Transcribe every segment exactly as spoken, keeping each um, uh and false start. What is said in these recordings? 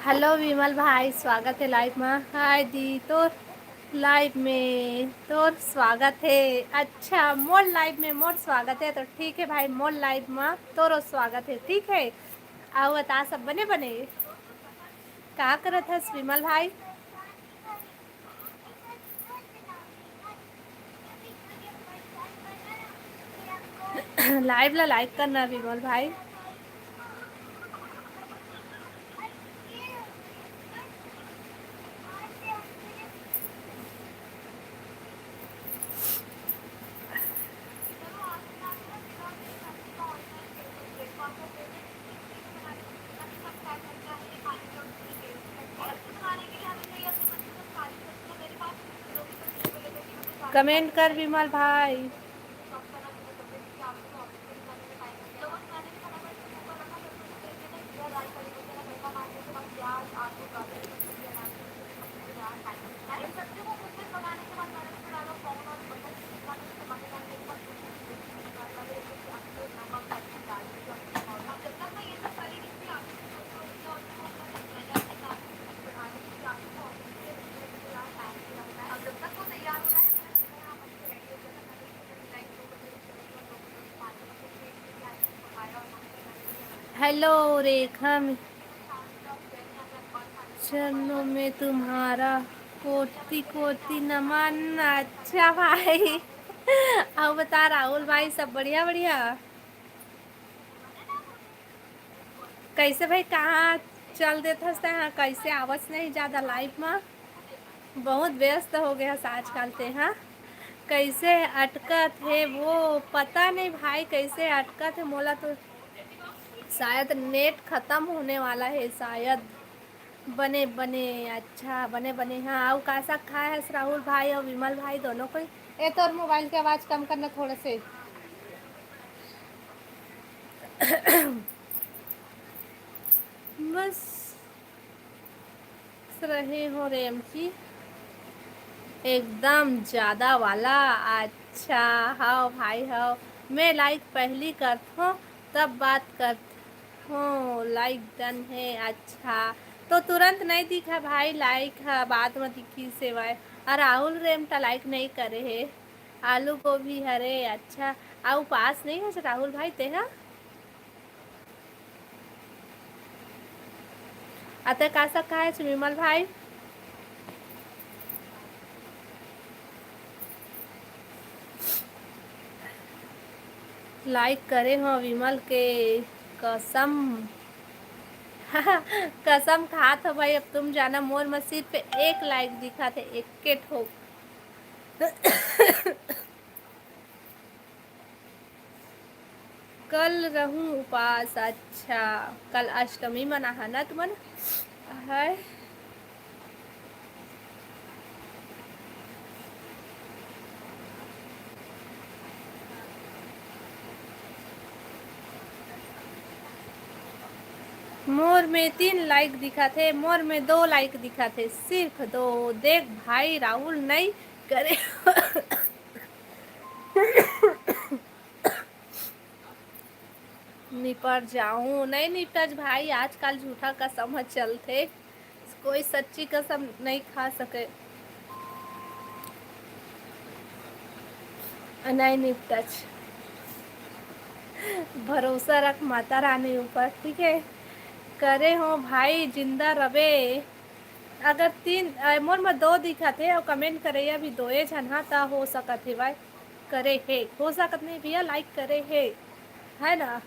Hello विमल भाई, स्वागत है लाइव में। हाय दी, तोर लाइव में तोर स्वागत है। अच्छा, मोर लाइव में मोर स्वागत है, तो ठीक है भाई, मोर लाइव में तोरो स्वागत है, ठीक है। आओ बता, सब बने बने? का करत हस विमल भाई? लाइव ला लाइक करना विमल भाई। कमेंट कर विमल भाई। हेलो रेखा, चरणों में तुम्हारा कोटि कोटि नमन। अच्छा भाई, अब बता राहुल भाई, सब बढ़िया बढ़िया? कैसे भाई, कहाँ चल देत हस तैं? हाँ, कैसे आवत नहीं ज़्यादा लाइव में? बहुत व्यस्त हो गए हस आजकल ते, हाँ। कैसे अटकत है वो, पता नहीं भाई, कैसे अटकत है। मोला तो शायद नेट खत्म होने वाला है शायद। बने बने, अच्छा, बने बने। हाँ, अउ का साग खाए हस राहुल भाई अउ विमल भाई दोनों कोई? ए, तोर मोबाइल के आवाज़ कम करना थोड़ा से। बस रहे हो रेमकी, एकदम ज़्यादा वाला। अच्छा, हव भाई हव, मैं लाइक पहली करथों, तब बात करथों। लाइक डन है। अच्छा, तो तुरंत नहीं दिखा भाई, लाइक ह बाद में दिखी सेवाय। और राहुल रेमटा लाइक नहीं करे है। आलू गोभी हरे। अच्छा, आ उपास नहीं है राहुल भाई तेहा? अतः का साग खाए छ विमल भाई? लाइक करे हो विमल के कसम। कसम खात हो भाई, अब तुम जाना मोर में सिर्फ एक लाइक दिखा थे, एक के ठोक। कल रहूं उपास। अच्छा, कल अष्टमी मना है ना तुमन? है। मोर में तीन लाइक दिखा थे, मोर में दो लाइक दिखा थे, सिर्फ दो। देख भाई राहुल नहीं करे। निपट जाऊं, नहीं निपटच भाई, आजकल झूठा कसम ह चलथे, कोई सच्ची कसम नहीं खा सके। नहीं निपटच, भरोसा रख माता रानी ऊपर, ठीक है? करे हो भाई, जिंदा रवे। अगर तीन, अ, मोर में दो दिखत हे और कमेंट करैया भी दोए झन हा, त हो सकत हे भाई। करे हे, हो सकत नहीं भैया, लाइक करे हे, है ना?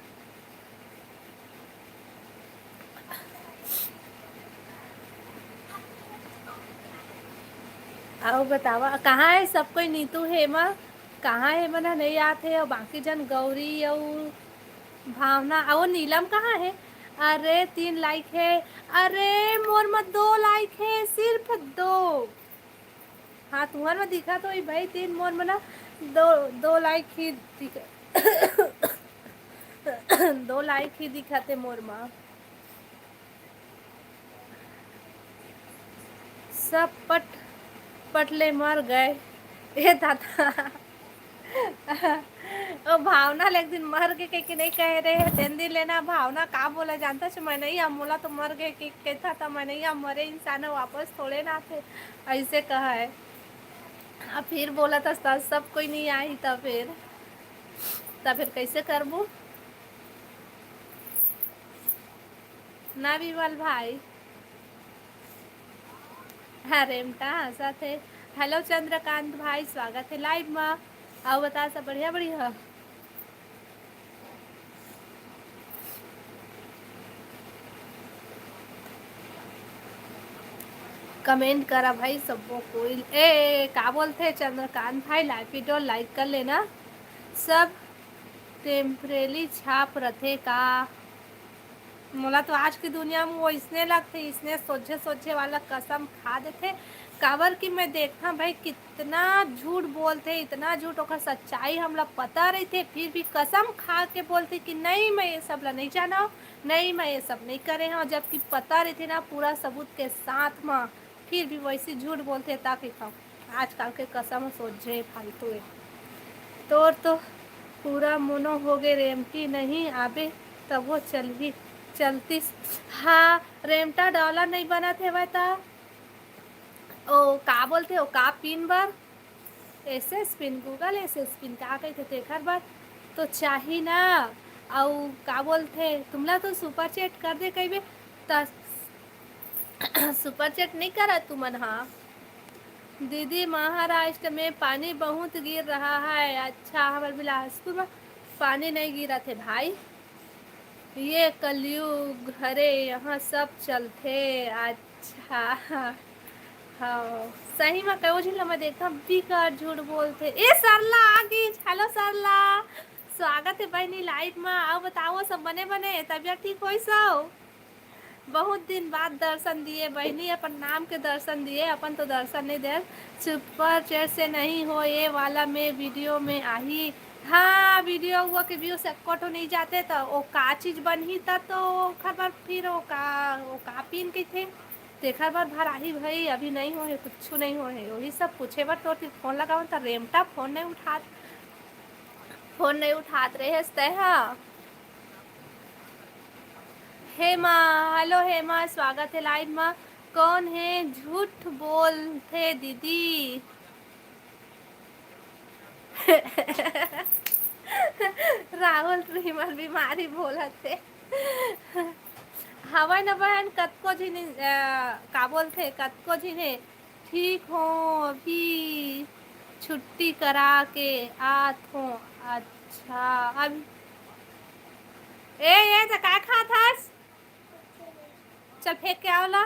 आओ बतावा, कहाँ है सब कोई? नीतू हे मा, कहाँ हे? मना नहीं आत हे। और बाकी जन गौरी और भावना, और नीलम कहाँ है? अरे तीन लाइक है। अरे मोर मा दो लाइक है, सिर्फ दो। हाँ, तुहर मा दिखा तो भाई तीन, मोर मा ना दो, दो लाइक ही दिखा, दो लाइक ही दिखाते मोर मा। सब पट पट ले मर गए। ए दादा, ओ भावना ले एक दिन मर गे कहिके नहीं कहे रहे, तेन दिन लेना भावना का बोला जानता छ, मैं नहीं, हम मोला तो मर गे के कहता था, मैं नहीं, हम मरे इंसान ह, वापस थोड़े ना आथे, ऐसे कहा है। अब फिर बोला था, सब, सब कोई नहीं आई, तब फिर, तब फिर कैसे करबू ना विमल भाई? हाँ, रेमटा हंसत हे। हेलो चंद्रकांत भाई, स्वागत है लाइव मा। अउ बता, सब बढ़िया, बढ़िया? कमेंट करा भाई सबो कोई। ए, ए, का बोलथे चंद्रकांत भाई, लाइव वीडियो लाइक कर लेना। सब टेम्परेरी छाप रथे का? मोला तो आज की दुनिया में वो इसने लगथे, इसने सोझे सोझे वाला कसम खा देथे। काबर कि मैं देखथंव भाई, कितना झूठ बोलथे, इतना झूठ, ओकर सच्चाई हमला पता रहिथे, फिर भी कसम खा के बोलथे कि नहीं, मैं ये सब ला नहीं जानव, नहीं, मैं ये सब नहीं करे हंव, जबकि पता रहिथे ना पूरा सबूत के साथ म, फिर भी वैसी झूठ बोलथे। ताकि का आजकल के कसम सोझे फालतू हे। तोर तो पूरा मोनो होगे, रेमटी नहीं आबे तभो चलही, चलतिस। हाँ, रेमटा डॉलर नहीं बनत हेवय त ओ का बोलथे, ओ का पिन बर? SS pin, Google SS pin का कहिथे, तेखर बर तो चाही ना। अउ का बोलथे, तुमला तो सुपर चैट कर दे कहिबे, त सुपर चैट नहीं करा तुमन हा। दीदी, महाराष्ट्र में पानी बहुत गिर रहा है। अच्छा, हमर बिलासपुर में पानी नहीं गिरत हे भाई। ये कलयुग हरे, यहाँ सब चलथे। अच्छा, हाँ, सही में कयो झिन ला मैं देखा, बिकट झूठ बोलथे। ए सरला आ गई, हेलो सरला, स्वागत है बहनी लाइव में। अउ बताओ, सब बने बने, तबियत ठीक होइस अउ? बहुत दिन बाद दर्शन दिए बहिनी, अपन नाम के दर्शन दिए, अपन तो दर्शन नहीं दे। सुपर चैट से नहीं हो, ये वाला में वीडियो में आही। हाँ, वीडियो हुआ के व्यू से कोटो नहीं जाते तो ओ का चीज बनही, त तो ओखर बर फिर ओ का, ओ का पिन कहिथे, तेखर बर भर आही भाई। अभी नहीं हो है, कुछ नहीं हो है, वही सब पूछे बर तोर तीर फोन लगावन त रेमटा फोन नहीं उठात, फोन नहीं उठात रहे हस तै हा। हेमा, हेलो हेमा, स्वागत है लाइव मा। कौन है झूठ बोलथे दीदी? राहुल, तुही मन बीमारी बोलत हे। हवय न बहन, कतको झिन, अ, का बोलथे, कतको झिन हे। ठीक हो, अभी छुट्टी करा के आत हो। अच्छा, अब ए, ए, त काय खात हस? चल, फेंक के आओ ला।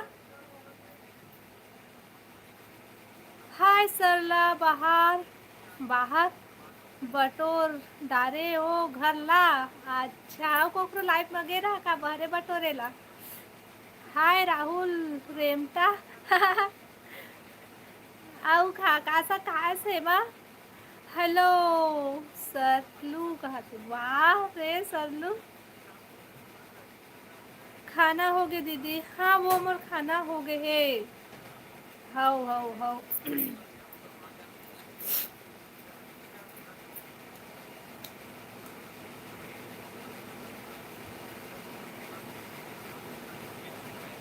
हाय सरला, बाहर, बाहर बटोर डारे ओ घर ला। अच्छा, अउ कोकरो लाइव में गे रहा का बहरे बटोरे ला? हाय राहुल रेमटा। अउ खा, का सा खाए से बा? हेलो, सरलू कहत हे। वाह रे सरलू, खाना होगे दीदी। हाँ, वो मोर खाना होगे हे। हव, हव, हव।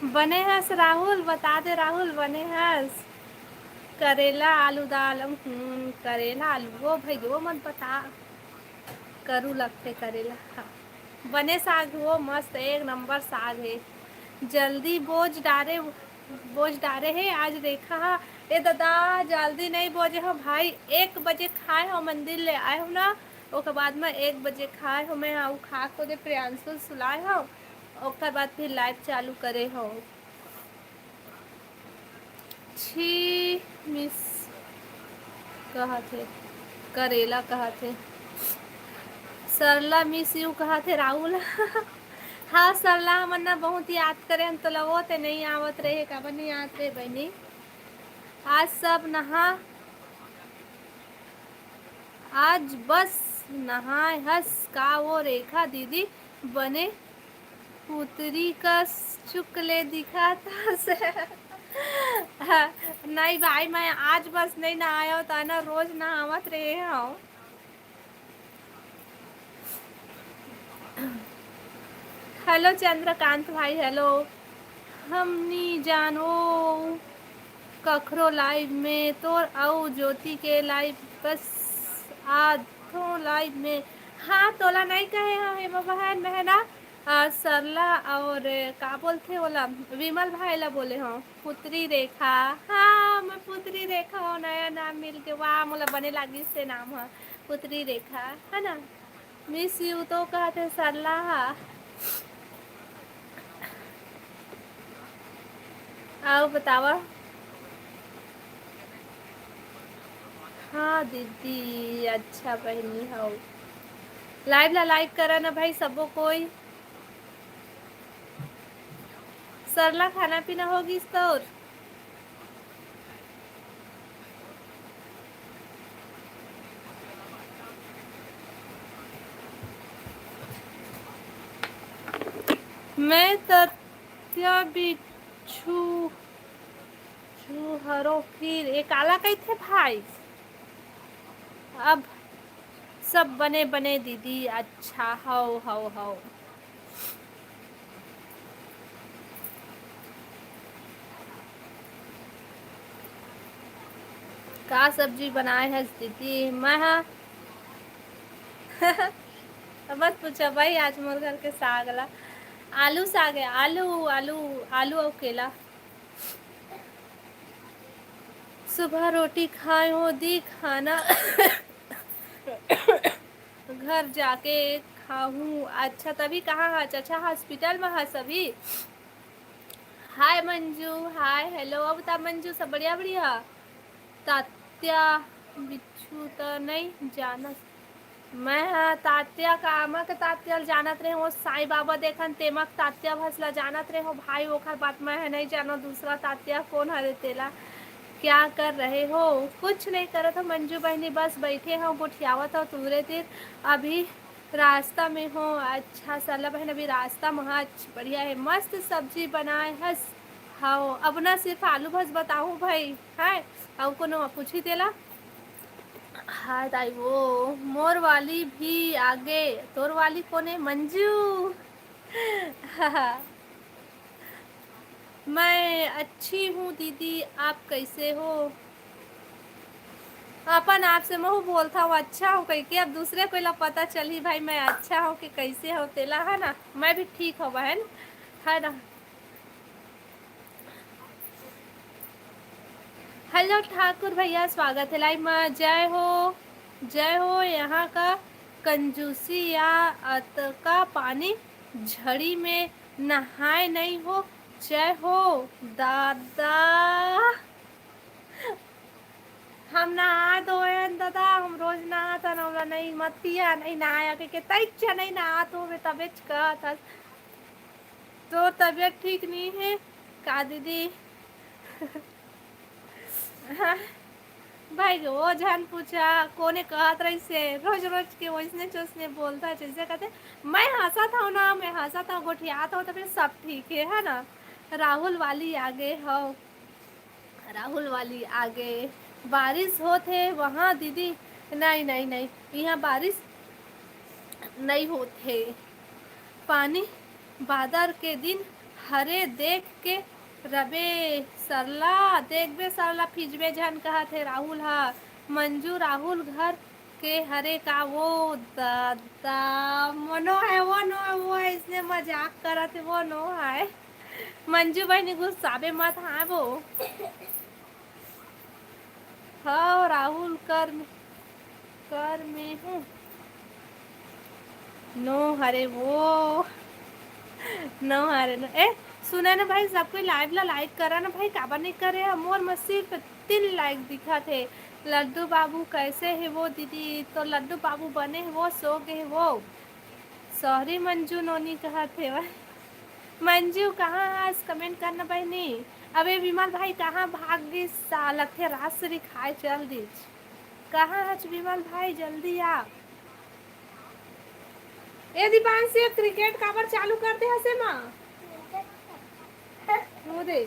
बने हस राहुल, बता दे राहुल, बने हस? करेला आलू दाल, हम्म, करेला आलू, वो भाई, वो मत बता, करू लगथे करेला। हाँ। बने साग हो, मस्त, एक नंबर साग हे। जल्दी बोज डारे, बोज डारे हे आज रेखा हा। ए ददा, जल्दी नहीं बोजे हो भाई, एक बजे खाए हो, मंदिर ले आए हो ना, ओकर बाद में एक बजे खाए हो, मैं आऊ खा को दे प्रियांशु ल सुलाए हो, ओकर बाद फिर लाइव चालू करे हो। छी मिस कहत हे, करेला कहत हे, सरला मिस यू कहत हे राहुल। हाँ सरला, हमन ना बहुत याद करे हन तोला, वो ते नहीं आवत रहे, काबर नहीं आवत रहे बहनी? आज सब नहा, आज बस नहाए हस का वो रेखा दीदी? बने पुतरी कस चुकले दिखत हस। नहीं भाई, मैं आज बस नहीं नहायो, त ना रोज नहावत रहे हूँ। Hello चंद्रकांत भाई, hello। हम नी जानो कखरो live में, तोर अउ ज्योति के live बस आथों live में। हाँ, तोला नहीं कहे हव हेमा बहन, मैं ह ना, अ, सरला और का बोलथे ओला, विमल भाई ला बोले हव। पुत्री रेखा, हाँ, मैं पुत्री रेखा हव, नया नाम मिल के, वाह, मोला बने लागिस से नाम ह, पुत्री रेखा, है ना? Miss you तो कहत हे सरला हा। अउ बतावा। हाँ दीदी, अच्छा बहिनी हव। Live ला like करा ना भाई सबो कोई। सरला, खाना पीना हो गिस तोर? मैं तत्या बिच्छू, छू हरो फिर ए काला कहिथे भाई? अब सब बने बने दीदी, अच्छा, हव, हव, हव। का सब्जी बनाए हस दीदी? मैं हा मत पूछा भाई, आज मोर घर के साग ला, आलू साग है, आलू, आलू, आलू अउ केला। सुबह रोटी खाए हो दी, खाना घर जाके खाहूँ। अच्छा, तभी कहाँ हच? अच्छा, hospital में हस अभी। Hi Manju, hi, hello। अब बता मंजू, सब बढ़िया, बढ़िया? तात्या बिच्छू त नहीं जानस। मैं ह तात्या का, आमा के तात्या ल जानत रहे हो, साईं बाबा देखन तेमक तात्या भस ला जानत रहे हो भाई, ओखर बात मैं ह नहीं जानो, दूसरा तात्या कौन हरे तेला। क्या कर रहे हो? कुछ नहीं करत हो मंजू बहिनी, बस बैठे हो, गोठियावत हो तुरे तीर। अभी रास्ता में हो। अच्छा सरला बहन, अभी रास्ता में हो। अच्छा, बढ़िया है, मस्त सब्जी बनाए हस। हाँ, अब ना सिर्फ आलू भस बताऊँ भाई, है, अउ कोनो पूछी तेला। हाँ दाई, वो मोर वाली भी आगे, तोर वाली कोने मंजू? मैं अच्छी हूँ दीदी, आप कैसे हो? अपन आप से महू बोलता हूँ, अच्छा हूँ कह के। अब दूसरे कोई ला पता चली भाई, मैं अच्छा हूँ कि कैसे हो तेला, है ना? मैं भी ठीक हूँ बहन, है ना? हेलो ठाकुर भैया, स्वागत है लाइव में। जय हो, जय हो। यहाँ का कंजूसी या अतका पानी झड़ी में नहाए नहीं हो। जय हो दादा। हम नहा धोयन दादा, हम रोज नहाथन, हमरा नहीं मतिया नहीं नहाया के, के तैच नहीं नहा तो मैं तबेच कहत हस। तोर तबियत ठीक नहीं है का दीदी? हाँ, भाई वो झन पूछा, कोने कहत रहिसे, रोज रोज के वैसने चोसने बोलता, जैसे कहते, मैं हंसत हूँ ना, मैं हंसत हूँ, गोठियात हूँ, तो फिर सब ठीक है, है ना? राहुल वाली आगे हो, राहुल वाली आगे। बारिश होत है वहाँ दीदी? नहीं, नहीं, नहीं, यहाँ बारिश नहीं होत है। पानी बादर के दिन हरे देख के रबे सरला, देखबे सरला फिजबे झन कहत हे राहुल हा। मंजू राहुल घर के हरे का वो दादा? मनो है वो, नो है वो, इसने मजाक करत है वो, नो है। मंजू बहिनी गुस्साबे मत, हाँ वो। हाँ, राहुल कर में, कर में हूँ। नो हरे वो। नो हरे नो। ए, सुना ना भाई, सब कोई लाइव ला लाइक करा ना भाई, काबर नहीं करे? मोर में सिर्फ तीन लाइक दिखा थे। लड्डू बाबू कैसे है वो दीदी? तो लड्डू बाबू बने है वो, सो गए वो। सॉरी मंजू नोनी कहत हे। मंजू कहाँ हस? कमेंट करना बहिनी। अबे विमल भाई कहाँ भाग गिस? साला थे राजश्री खाए चल दिस। कहाँ हच विमल भाई? जल्दी आ। ए दीपांशु, क्रिकेट काबर चालू कर दे हसे माँ? वो दे।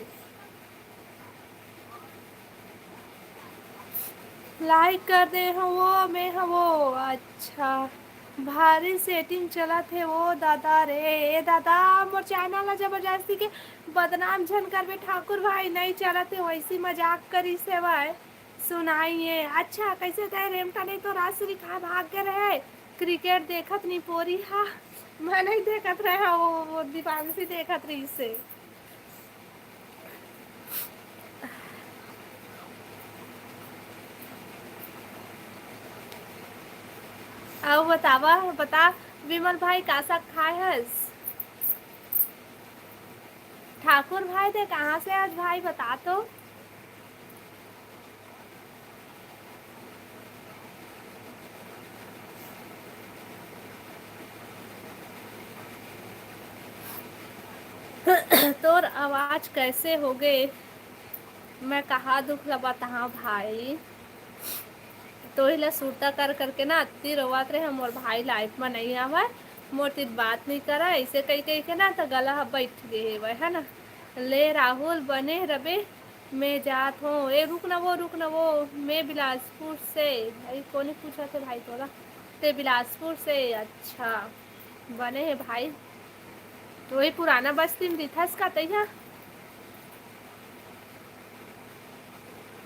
लाइक कर दे हो वो, मैं हो वो। अच्छा, भारी setting चलत हे ओ दादा रे। ए दादा, मोर channel ला जबरदस्ती के बदनाम झन करबे ठाकुर भाई, नहीं चलत हे वैसी मजाक करिस हेवय। सुनाई ए। अच्छा, कैसे तय रेमटा नहीं तो राजश्री कहाँ भाग गे रहे? Cricket देखत नी पोरी हा। मैं नहीं देखत रहे हा, वो, वो दीपांशी देखत रहिस हे। अउ बतावा, बता विमल भाई, का साग खाए हस? ठाकुर भाई, ते कहाँ से आज भाई, बता तो। तोर आवाज कैसे हो गए? मैं कहाँ दुख ला बताहा भाई, तोही ला सुरता कर करके ना अत्ती रोवत रहे। मोर भाई live में नहीं आवे, मोर तीर बात नहीं करे, ऐसे कही कही के ना तो गला ह बैठ गए हेवय, है ना। ले राहुल, बने रबे, मैं जात हूँ। ए, रुक ना वो, रुक ना वो, मैं बिलासपुर से। अरे, कोने पूछा थे भाई तोला? ते बिलासपुर से? अच्छा, बने हे भाई। तो वही पुराना बस्ती में रिथस का तैया?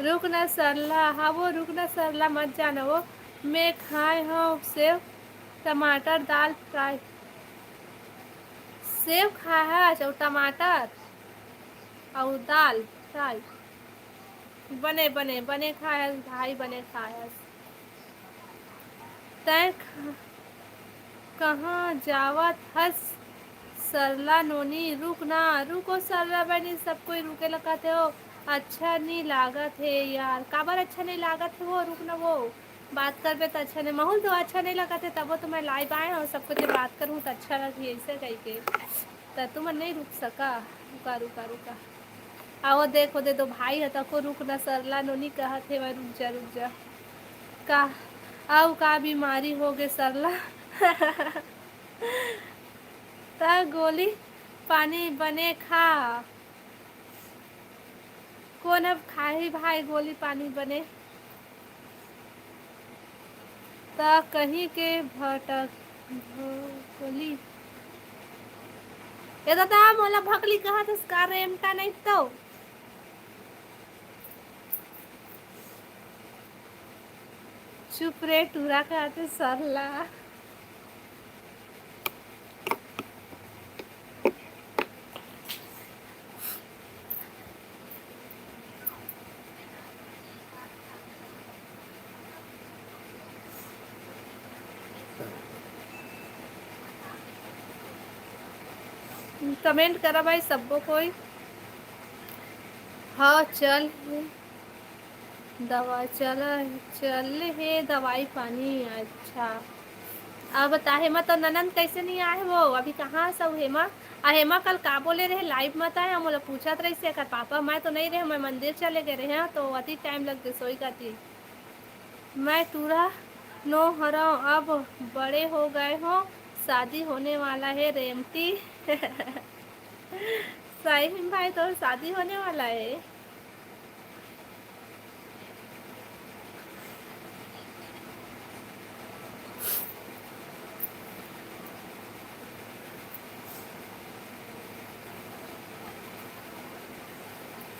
रुक ना सरला, हाँ वो रुक ना सरला, मत जाना वो। मैं खाए हूँ सेव, टमाटर, दाल fry। सेव खाए हस अउ टमाटर अउ दाल fry। बने, बने, बने खाए हस भाई, बने खाए हस। तैं ख-, कहाँ जावत हस सरला नोनी? रुक ना, रुको सरला बहनी, सब कोई रुके ला कहते हो। अच्छा नहीं लागत हे यार, काबर अच्छा नहीं लागत हे वो? रुक ना वो, बात करबे त अच्छा नहीं, माहौल तो अच्छा नहीं लागत हे, तबो तो मैं live आए हूँ, सबको जब बात करूँ तो अच्छा लगी, ऐसे कही के। त तुमन नहीं रुक सका, रुका, रुका, रुका। आओ देखो दे दो भाई ह, तको रुक ना सरला नोनी कहत हे, मैं रुक जा, रुक जा। का, अउ का बीमारी हो गे सरला? त गोली पानी बने खा। कोन अब खाही भाई गोली पानी बने? त कहीं के भटक भोकली। ए दादा, मोला भकली कहत हस का रे, एमटा नहीं तो। चुप रे टूरा, कहत हे सरला। Comment करा भाई सब्बो कोई। हाँ, चल हे दवा, चल, चल हे दवाई पानी। अच्छा, अब बता, हेमा तो ननंद कैसे नहीं आए वो? अभी कहाँ से हेमा? आ हेमा कल का बोले रहे, live मत आए, मोला पूछत रहिस हे, कर पापा, मैं तो नहीं रहे, मैं मंदिर चले गए रहे, हाँ, तो अति time लग गए सोई का थी। मैं टूरा नो हरव, अब बड़े हो गए हो, शादी होने वाला है रेमटी। सही में भाई, तोर शादी होने वाला है।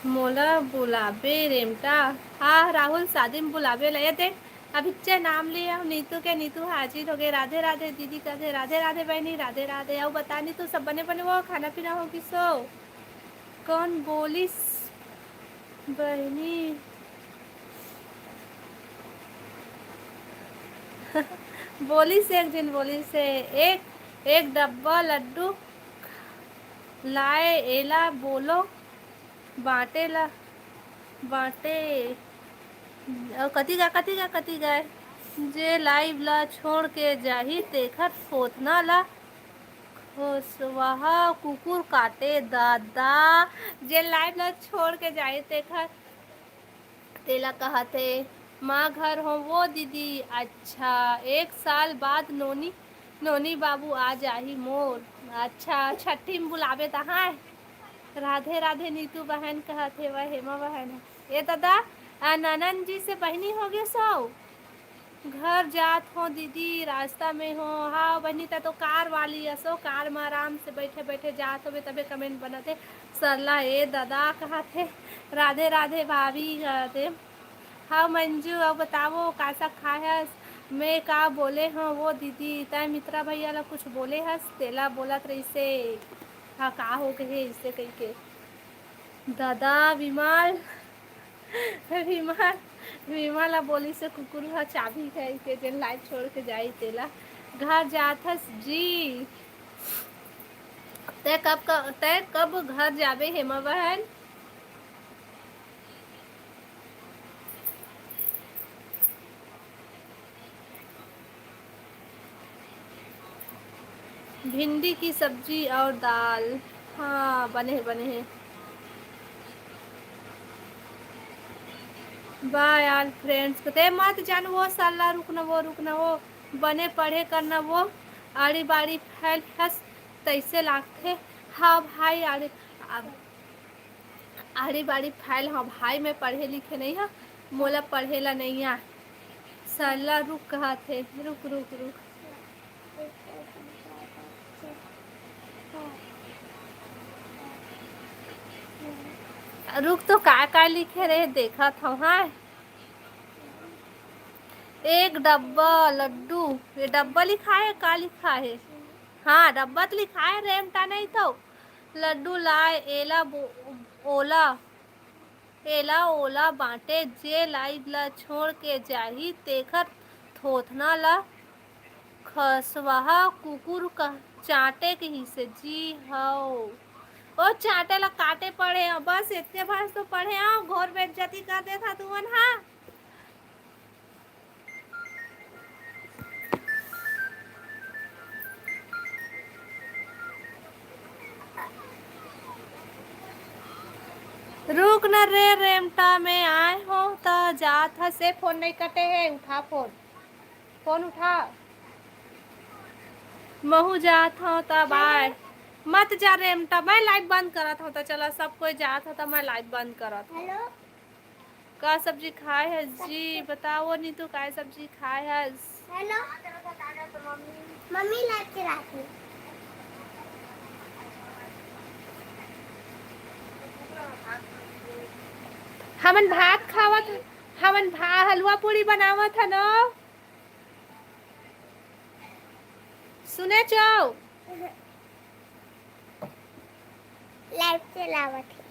मोला बुलाबे रेमटा। हाँ, राहुल, शादी में बुलाबे ला। ये देख, अभिच्चे नाम लिया नीतू के, नीतू हाजिर हो गए। राधे राधे दीदी, कथे राधे राधे बहनी, राधे राधे। अउ बता नीतू, सब बने बने वो, खाना पीना हो गिस ओ? कौन बोलिस बहनी? बोलिस एक झिन, बोलिस हे, एक, एक डब्बा लड्डू लाए, एला बोलो बांटे ला, बांटे। अउ कति गा, कति गा, कति गा? जे live ला छोड़ के जाही, तेखर फोथना ला खोसवाहा कुकुर काटे दादा। जे live ला छोड़ के जाही, तेखर, तेला कहत हे, माँ घर हो वो दीदी। अच्छा, एक साल बाद नोनी, नोनी बाबू आ जाही मोर। अच्छा, छट्ठी में बुलाबे त हाँ। राधे राधे नीतू बहन कहत हे, वह हेमा बहन हे। ए दादा, आ ननन जी से बहनी हो गए सो? घर जात हो दीदी, रास्ता में हो। हाँ बहिनी, तै तो कार वाली असो, कार में आराम से बैठे बैठे जात होबे, तबे comment बनत हे। सरला ए दादा कहत हे, राधे राधे भाभी कहत हे। हाँ मंजू, अब बतावो का साग खाए हस? मैं का बोले हूँ वो दीदी, तै मित्रा भैया ला कुछ बोले हस, तेला बोलत रहिसे। हाँ, का हो गए इसे कह के? दादा विमल, विमल, विमल ला बोलिस कुकुर ह चाबी कह के, जेन live छोड़ के जाई तेला। घर जाथस जी। तै कब क-, तै कब घर जाबे हेमा बहन? भिंडी की सब्जी और दाल। हाँ, बने हे, बने हे। Bye all friends। कते मत जान वो साला, रुक न वो, रुक न वो। बने पढ़े कर न वो। आड़ी बाड़ी फैल हस तैसे लागथे। हाँ भाई, आड़ी, अब आड़ी बाड़ी फैल, हाँ भाई, मैं पढ़े लिखे नहीं हाँ, मोला पढ़े ला नहीं आ। सरला रुक कहत हे, रुक, रुक, रुक। रुक तो का का लिखे रहे, देखत हूँ, हाँ। एक डब्बा लड्डू, ये डब्बा लिखा है, का लिखा है? हाँ, डब्बा तो लिखा है, रेमटा नहीं तो। लड्डू लाए, एला बो-, ओला, एला ओला बांटे, जे live ला छोड़ के जाही, तेखर थोथना ला खसवाहा कुकुर कह-, चांटे कहिसे। जी हव। ओ चांटे ला काटे पड़े, बस इतने भर तो पढ़े, आओ, घोर बेइज्जती कर देथा तुमन हा। रुक न रे रेमटा, में आए हो त जात हस। ए, फोन नहीं कटे हे, उठा फोन, फोन उठा। महू जात हो त बाय। मत जा रेमटा, मैं live बंद करत हूँ। त चला, सब कोई जात हो त मैं live बंद करत हूँ। हेलो। का सब्जी खाए हस जी? बताओ नीतू, काय सब्जी खाए हस? हेलो। मम्मी live चलाती। हमन भात खावत, हमन भा-, हलवा पूरी बनावत हन। सुने चो? Live चलावत हे।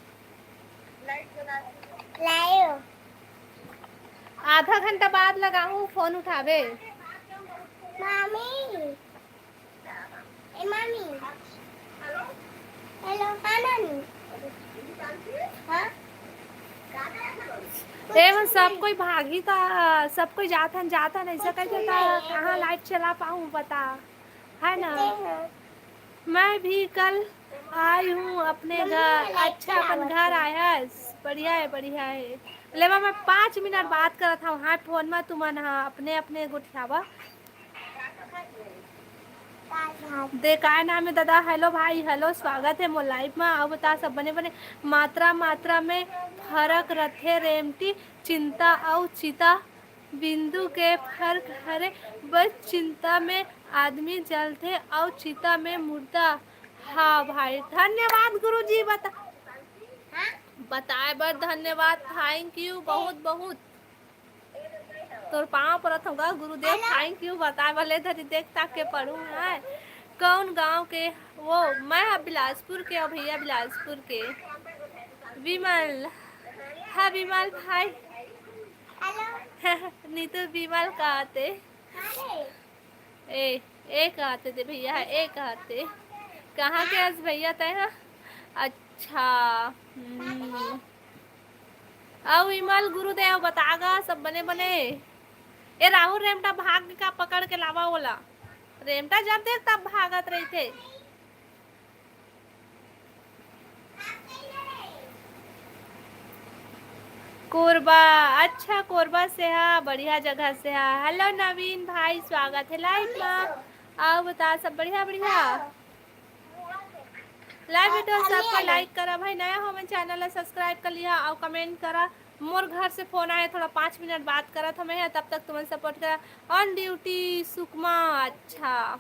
Live। आधा घंटा बाद लगाहूँ, फोन उठाबे। मामी। ए मामी। हेलो, हाँ नानी। हाँ? ए, वो सब कोई भागी ता, सब कोई जाथन, जाथन, ऐसा कुछ करके नहीं ता है। कहाँ live चला पाऊँ, बता, है ना? कुछ नहीं है। मैं भी कल आई हूँ अपने मम्मी घर। Live अच्छा, अपन चलावत घर है। आयस, बढ़िया है, बढ़िया है। ले, मैं पाँच मिनट बात करत हूँ, हाँ, फोन में तुमन, हाँ, अपने, अपने गोठियावा। दे, काय नाम हे दादा? हेलो भाई, हेलो, स्वागत हे मोर live मा। अउ बता, सब बने बने? मात्रा, मात्रा में फरक रथे रेमटी, चिंता अउ चिता, बिंदु के फरक हरे। बस चिंता में आदमी जलथे अउ चिता में मुर्दा। हाँ भाई, धन्यवाद गुरुजी, बता, बताए बर धन्यवाद, thank you बहुत बहुत। तोर पाँव परत हूँ गा गुरुदेव, thank you बताए वाले धरी देख ताक के पढ़ू है। कौन गांव के वो? मैं ह बिलासपुर के, अउ भैया बिलासपुर के। विमल, हाँ विमल भाई। नीतू विमल कहते। ए, ए कहते दे भैया, ए कहते। कहाँ के हस भैया तै ह? अच्छा, हम्म। अउ विमल गुरुदेव बता गा, सब बने बने। ए राहुल, रेमटा भाग के का पकड़ के लावा ओला। रेमटा जब देख तब भागत रहिथे। कोरबा, अच्छा कोरबा से हा, बढ़िया जगह से हा। हेलो नवीन भाई, स्वागत हे live मा। अउ बता, सब बढ़िया बढ़िया? Live video सबको like करा भाई, नया हो मन channel ला subscribe कर लिहा अउ comment करा। मोर घर से फोन आए, थोड़ा पाँच मिनट बात करत हमें है, तब तक तुमन सपोर्ट करा। On duty Sukma. अच्छा,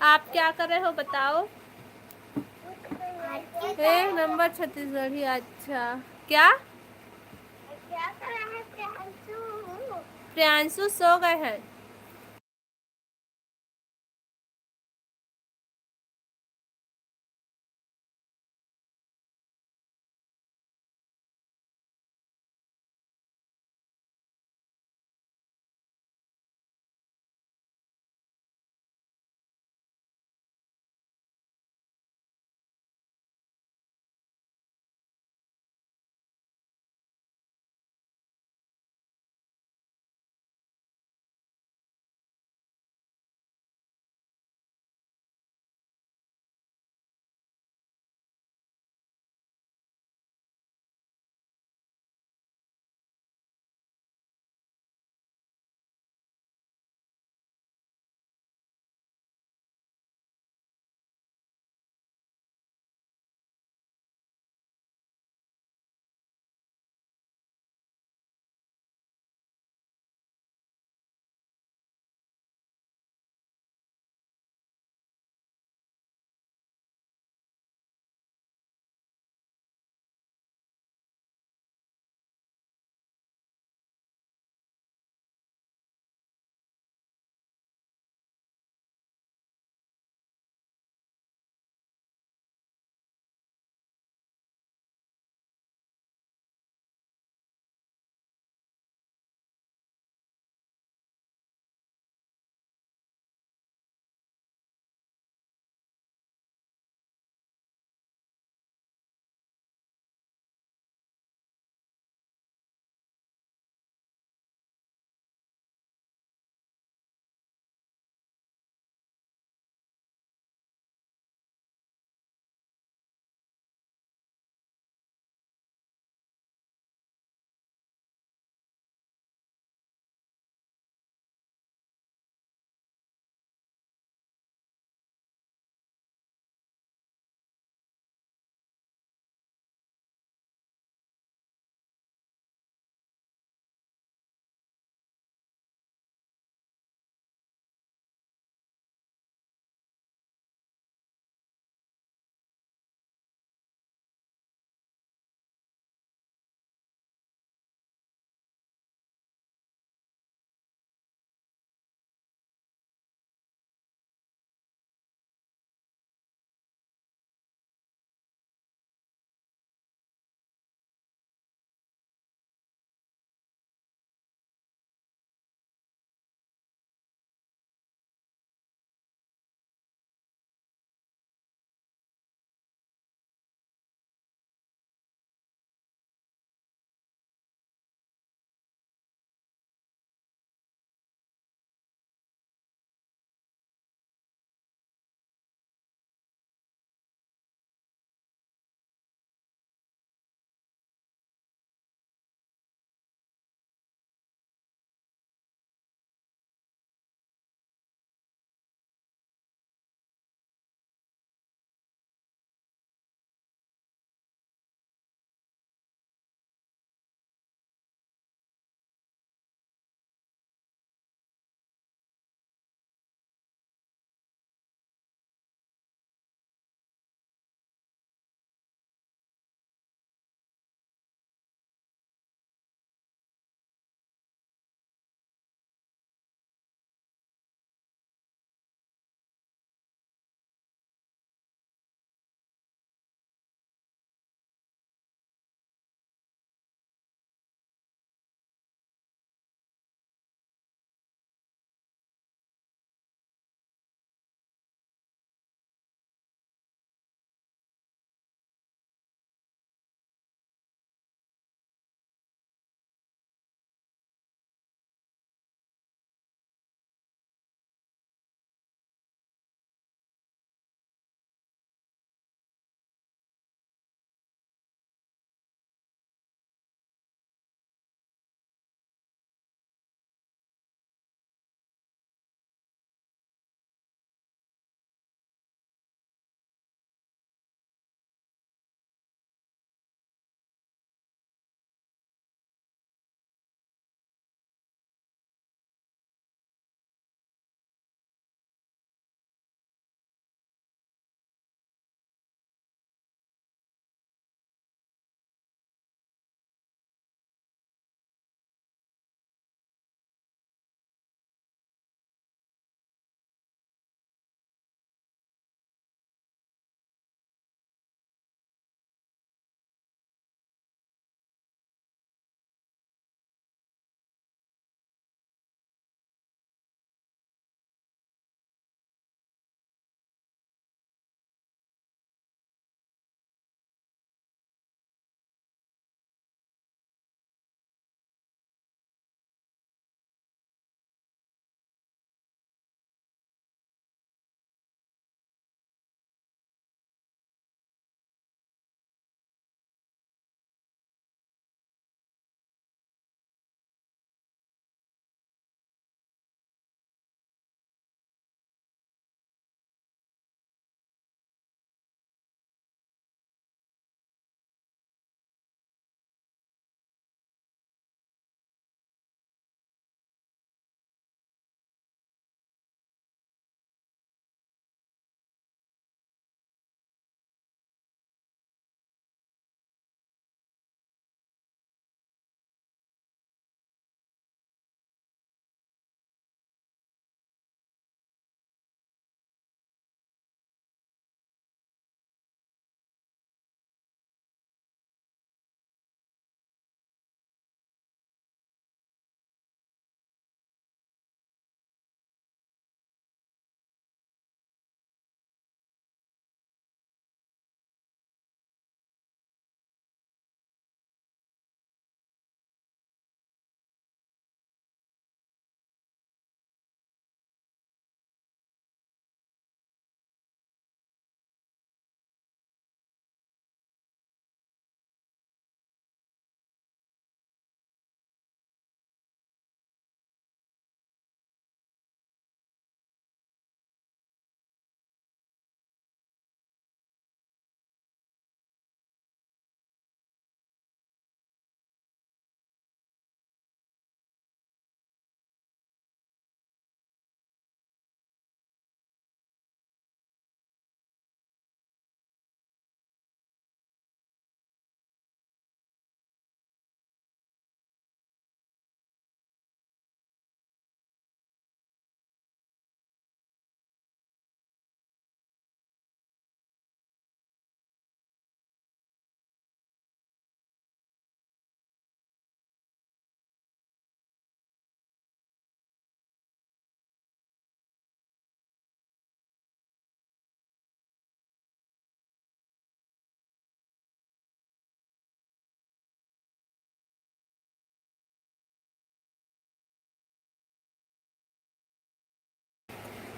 आप क्या कर रहे हो बताओ? एक नंबर छत्तीसगढ़ी। अच्छा, क्या? प्रियांशु सो गए हैं।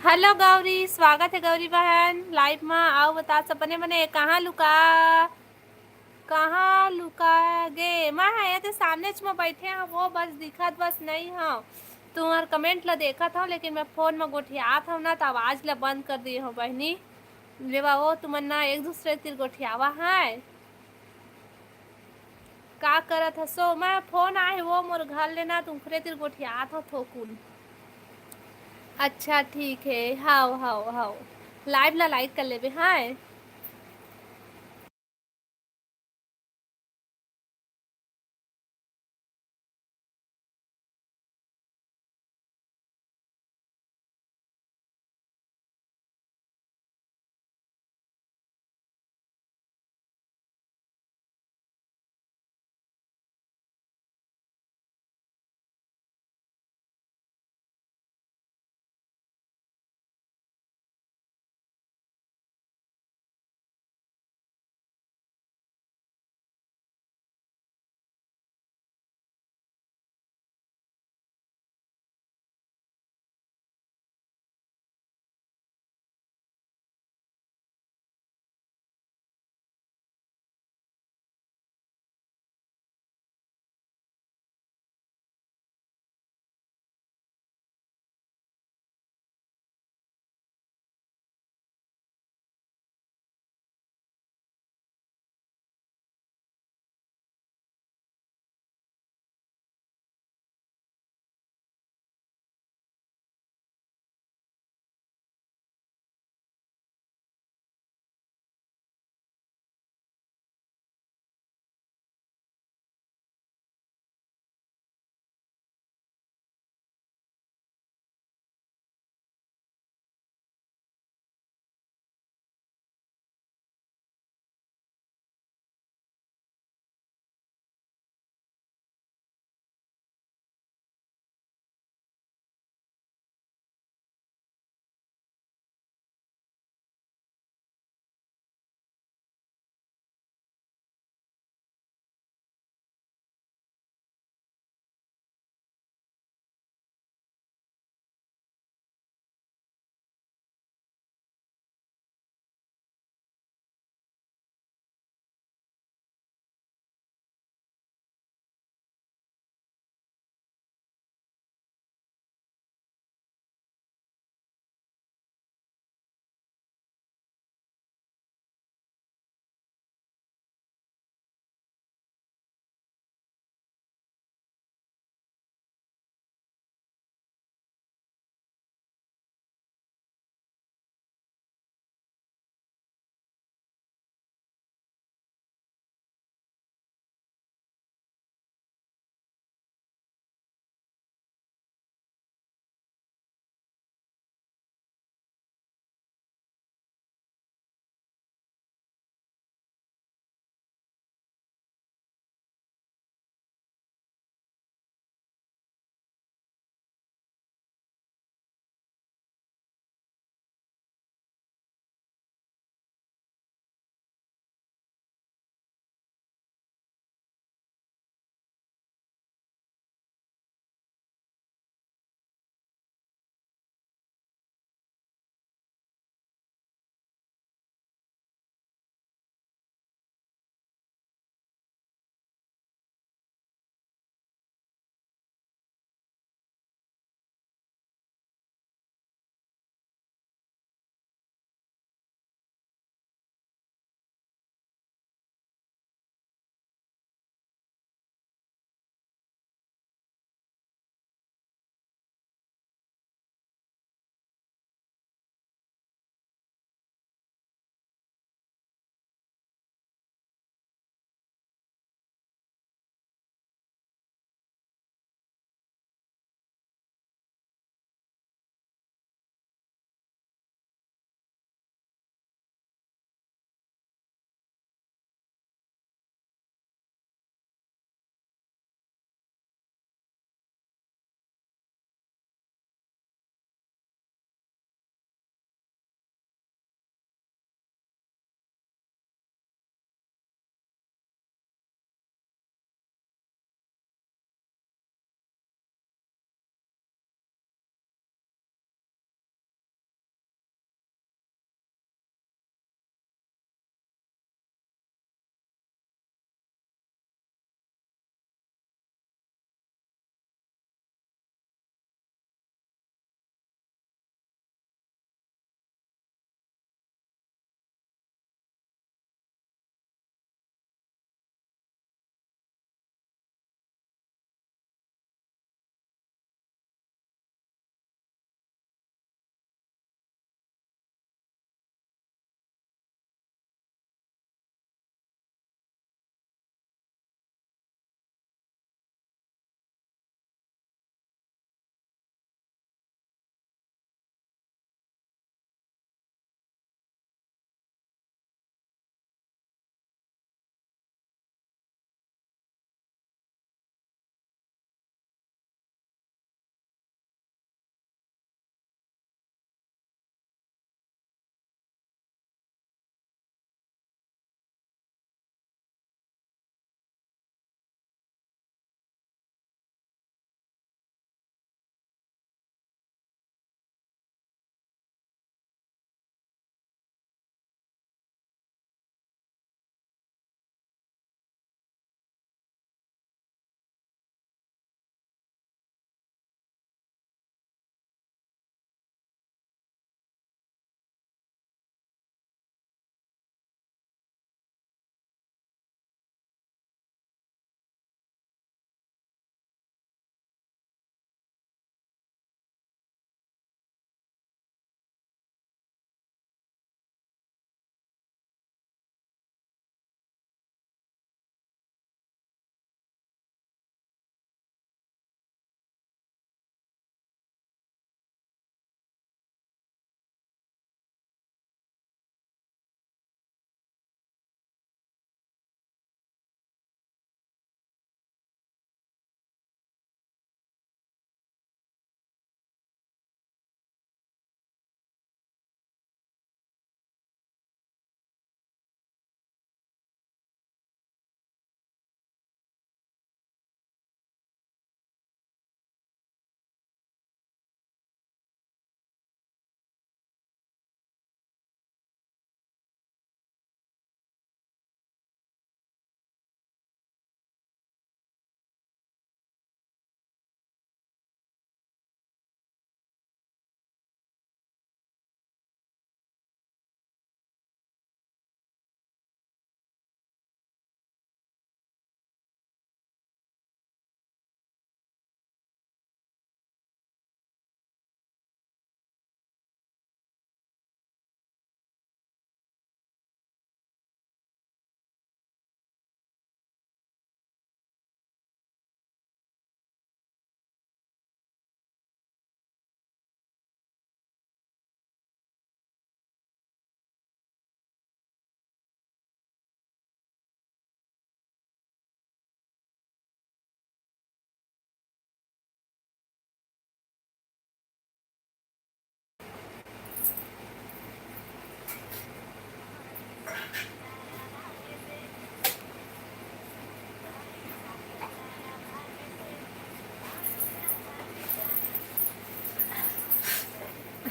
हेलो गौरी, स्वागत हे गौरी बहन लाइव मा। आओ बता, सब बने बने? कहाँ लुका, कहाँ लुका गे? मैं हा एदे सामने च में बैठे हव, वो बस दिखत बस नहीं हव। तुम्हर कमेंट ला देखत हव, लेकिन मैं फोन में गोठियात हव ना, त आवाज ला बंद कर दिए हव बहनी। लेवा वो तुमन ना एक दूसरे तीर गोठियावा है। का करत हसो? मैं फोन आए वो मोर घर लेना, तुमखरे तीर गोठियात हव थोकुन। अच्छा ठीक है, हाव हाव हाव। लाइव ला लाइक कर लेबे, हाय।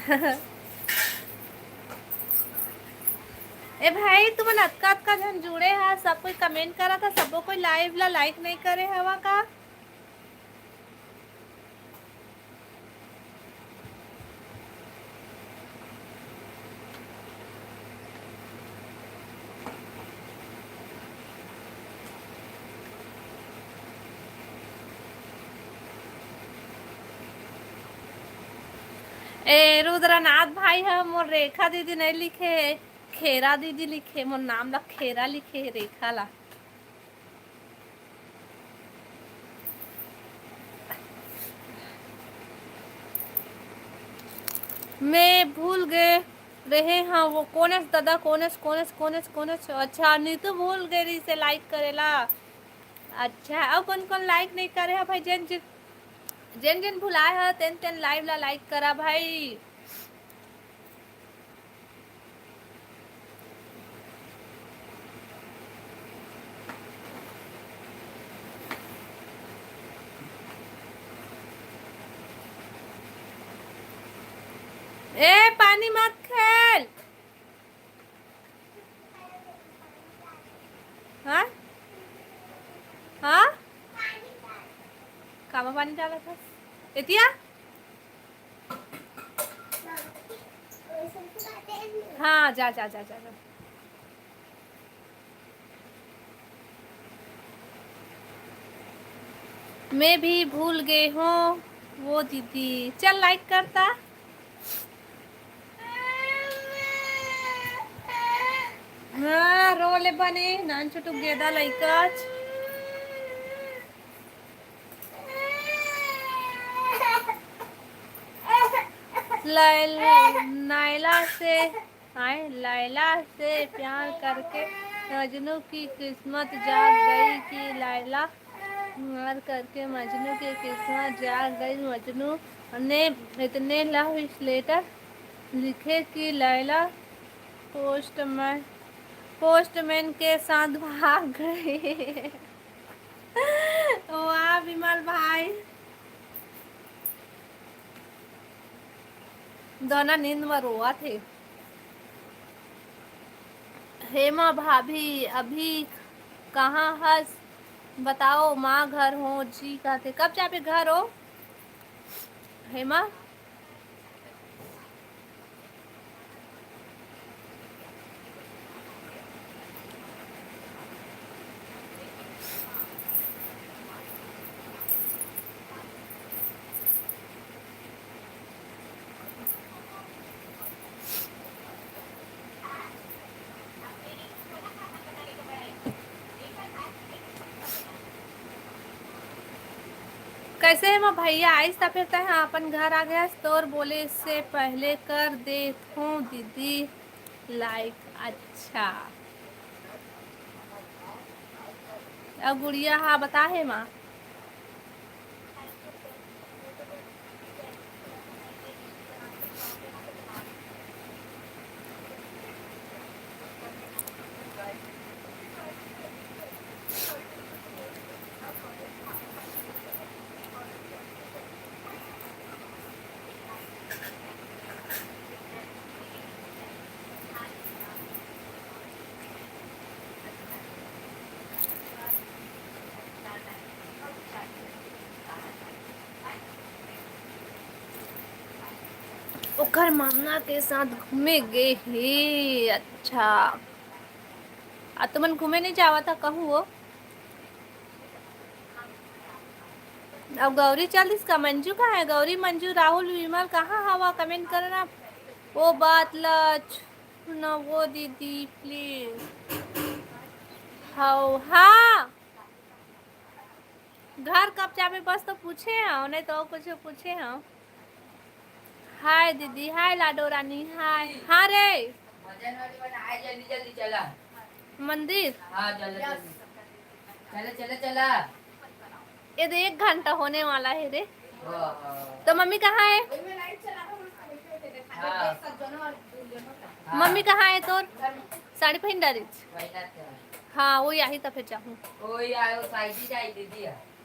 ए भाई, तुमन अतका अतका झन जुड़े हा, सब कोई कमेंट करा था, सबो कोई लाइव ला लाइक नहीं करे हवा का? ए रुद्रनाथ भाई ह मोर रेखा दीदी नहीं लिखे हे, खेरा दीदी लिखे, मोर नाम ला खेरा लिखे हे, रेखा ला। मैं भूल गए रहे हाँ, वो कोनेस दादा, कोनेस, कोनेस, कोनेस, कोनेस। अच्छा, नीतू भूल गए रही से लाइक करेला। अच्छा, अउ कौन कौन लाइक नहीं करे हा भाई? जेन जेन, जेन जेन भुलाए हा, तेन तेन लाइव ला लाइक करा भाई। ए, पानी मत खेल। हाँ? हाँ? कामा पानी डाला था? एतिया? हाँ, जा, जा, जा, जा, जा। मैं भी भूल गए हूँ वो दीदी। चल, लाइक करता। हाँ, रो ले बने, नान छोटू गेदा लइकाच। लैल-, नायला से, हाय, लैला से प्यार करके मजनू की किस्मत जाग गई कि लैला, प्यार करके मजनू की किस्मत जाग गई। मजनू ने इतने लव लेटर लिखे कि लैला पोस्टमैन, पोस्टमैन के साथ भाग गई। वाह विमल भाई, दोना नींद म रोवत हे। हेमा भाभी अभी कहाँ हस बताओ, माँ घर हो जी कहते। कब जाबे घर हो हेमा? कैसे हे मोर भैया, आइस त फिर तैं ह अपन घर आ गया, तोर बोले से पहले कर देत हूँ दीदी लाइक। अच्छा, अब गुड़िया हा बता हे माँ। ओकर मामा के साथ घूमे गे हे। अच्छा, आ तुमन घूमे नहीं जावत ह कहूँ वो? अब गौरी चल दिस का? मंजू कहाँ है? गौरी, मंजू, राहुल, विमल कहाँ हवा? कमेंट करना। वो बात ला छू ना वो दीदी, प्लीज। हाउ, हाँ। घर कब जाबे बस तो पूछे हव, नहीं तो कुछ पूछे हव। हाय दीदी, हाय लाडो रानी, हाय। हाँ रे। वजन वाली बना, आय जल्दी जल्दी चला। मंदिर। हाँ, चला जल्दी। चला, चला, चला। ये तो एक घंटा होने वाला है रे। वाह। तो मम्मी कहाँ है? हाँ। मम्मी कहाँ है तोर? साड़ी पहन डाली। हाँ, वो यही तो फिर जाहूँ।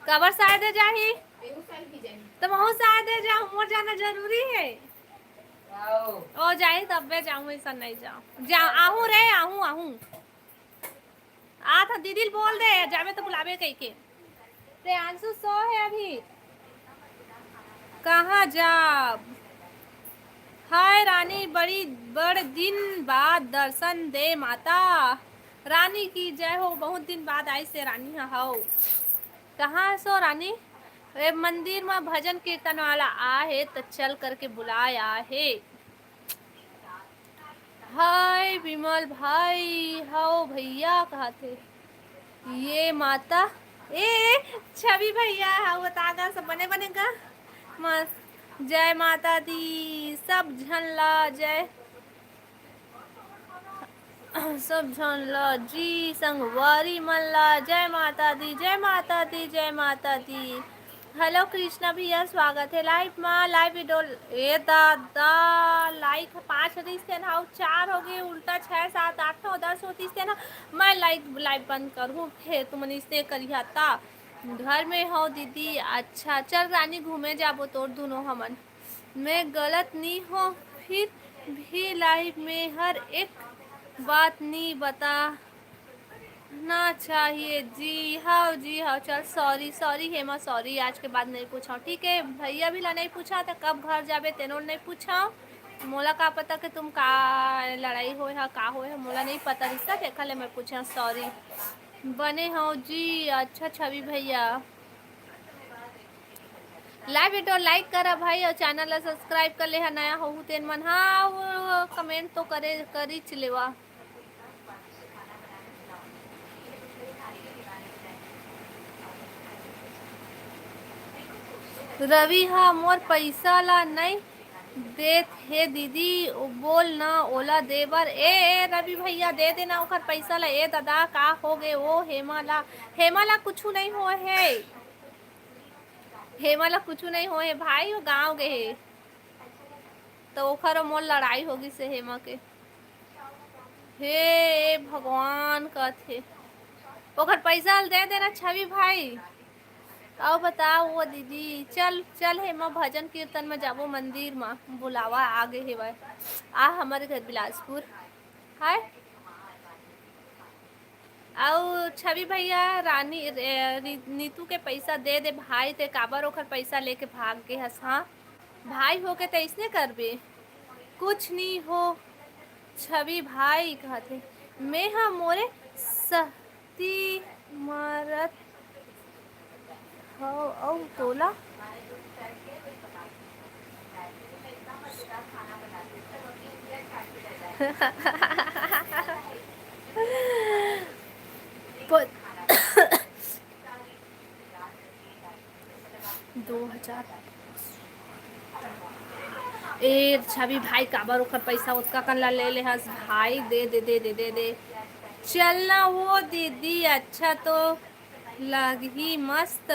काबर शायद जाही। तो महू शायद जाहूँ, मोर जाना जरूरी है। ओ जाही तब्बे जाहूँ, अइसन नहीं जाहूँ। जा, आहूँ रे, आहूँ, आहूँ। आ था दीदी ल बोल दे, जाबे तो बुलाबे कहिके। प्रियांशु सो हे अभी। कहाँ जाब? हाय रानी, बड़ी बड़ दिन बाद दर्शन दे माता। रानी की जय हो, बहुत दिन बाद आइस हे रानी ह, हव। कहाँ सो रानी? ए मंदिर म भजन कीर्तन वाला आ हे, त चल करके बुलाय आ हे। हाय विमल भाई, हव भैया कहत हे। ये माता, ए, ए, छवि भैया, हव तागा सब बने बने गा? मस्त। जय माता दी, सब झन ला जय। सब झन ला जी, संगवारी मन ला जय माता दी, जय माता दी, जय माता दी। हेलो कृष्णा भैया, स्वागत हे लाइव मा। लाइव वीडियो, ए दादा, लाइक पाँच रिहिस तेन हा, चार हो गे, उल्टा छः, सात, आठ, नौ, दस होतिस तेन हा। मैं लाइक, लाइव बंद करहूँ, फेर तुमन इसने करिहा ता। घर में हव दीदी, अच्छा, चल रानी, घूमे जाबो तोर दुनो हमन। मैं गलत नी हो, फिर भी लाइव में हर एक बात नी बताना चाहिए। जी हव, जी हव, चल सॉरी, सॉरी हेमा, सॉरी, आज के बाद नहीं पूछव, ठीक है? भैया भी ला नहीं पूछा त कब घर जाबे तेनो नहीं पूछव। मोला का पता कि तुम का लड़ाई होय हा, का होय हा, मोला नहीं पता रिहिस, तेखर ले मैं पूछा, सॉरी। बने हव जी, अच्छा छवि भैया। लाइव वीडियो लाइक करा भाई, और चैनल ला सब्सक्राइब कर ले हा, नया होहू तेन मन। हाँ, वो कमेंट तो करे, करिच लेवा। रवि हा मोर पैसा ला नहीं देत हे दीदी, बोल ना ओला दे बर। ए, ए, रवि भैया, दे देना ओकर पैसा ला। ए दादा, का हो गे ओ हेमा ला? हेमा ला कुछु नहीं होय हे, हेमा ला कुछु नहीं होय हे भाई, वो गाँव गे हे, तो ओकर मोर लड़ाई हो गिस हे हेमा के। हे भगवान, कथे ओकर पैसा ल दे देना छवि भाई। अउ बताओ वो दीदी, चल, चल हेमा, भजन कीर्तन में जाबो मंदिर में, बुलावा आगे हेवय, आ हमर घर बिलासपुर। हाय। अउ छवि भैया, रानी, ए, री-, नीतू के पैसा दे दे भाई, ते काबर ओखर पैसा लेके भाग गे हस? हाँ, भाई होके ते अइसने करबे, कुछ नी हो छवि भाई, कहत हे। मैं हा मोरे सहती मरत हव अउ तोला। प-, दो हजार। ए छवि भाई, काबर ओखर पैसा ओतका कन ला ले ले हस भाई? दे दे दे दे दे दे। चल ना वो दीदी, अच्छा तो लगही मस्त।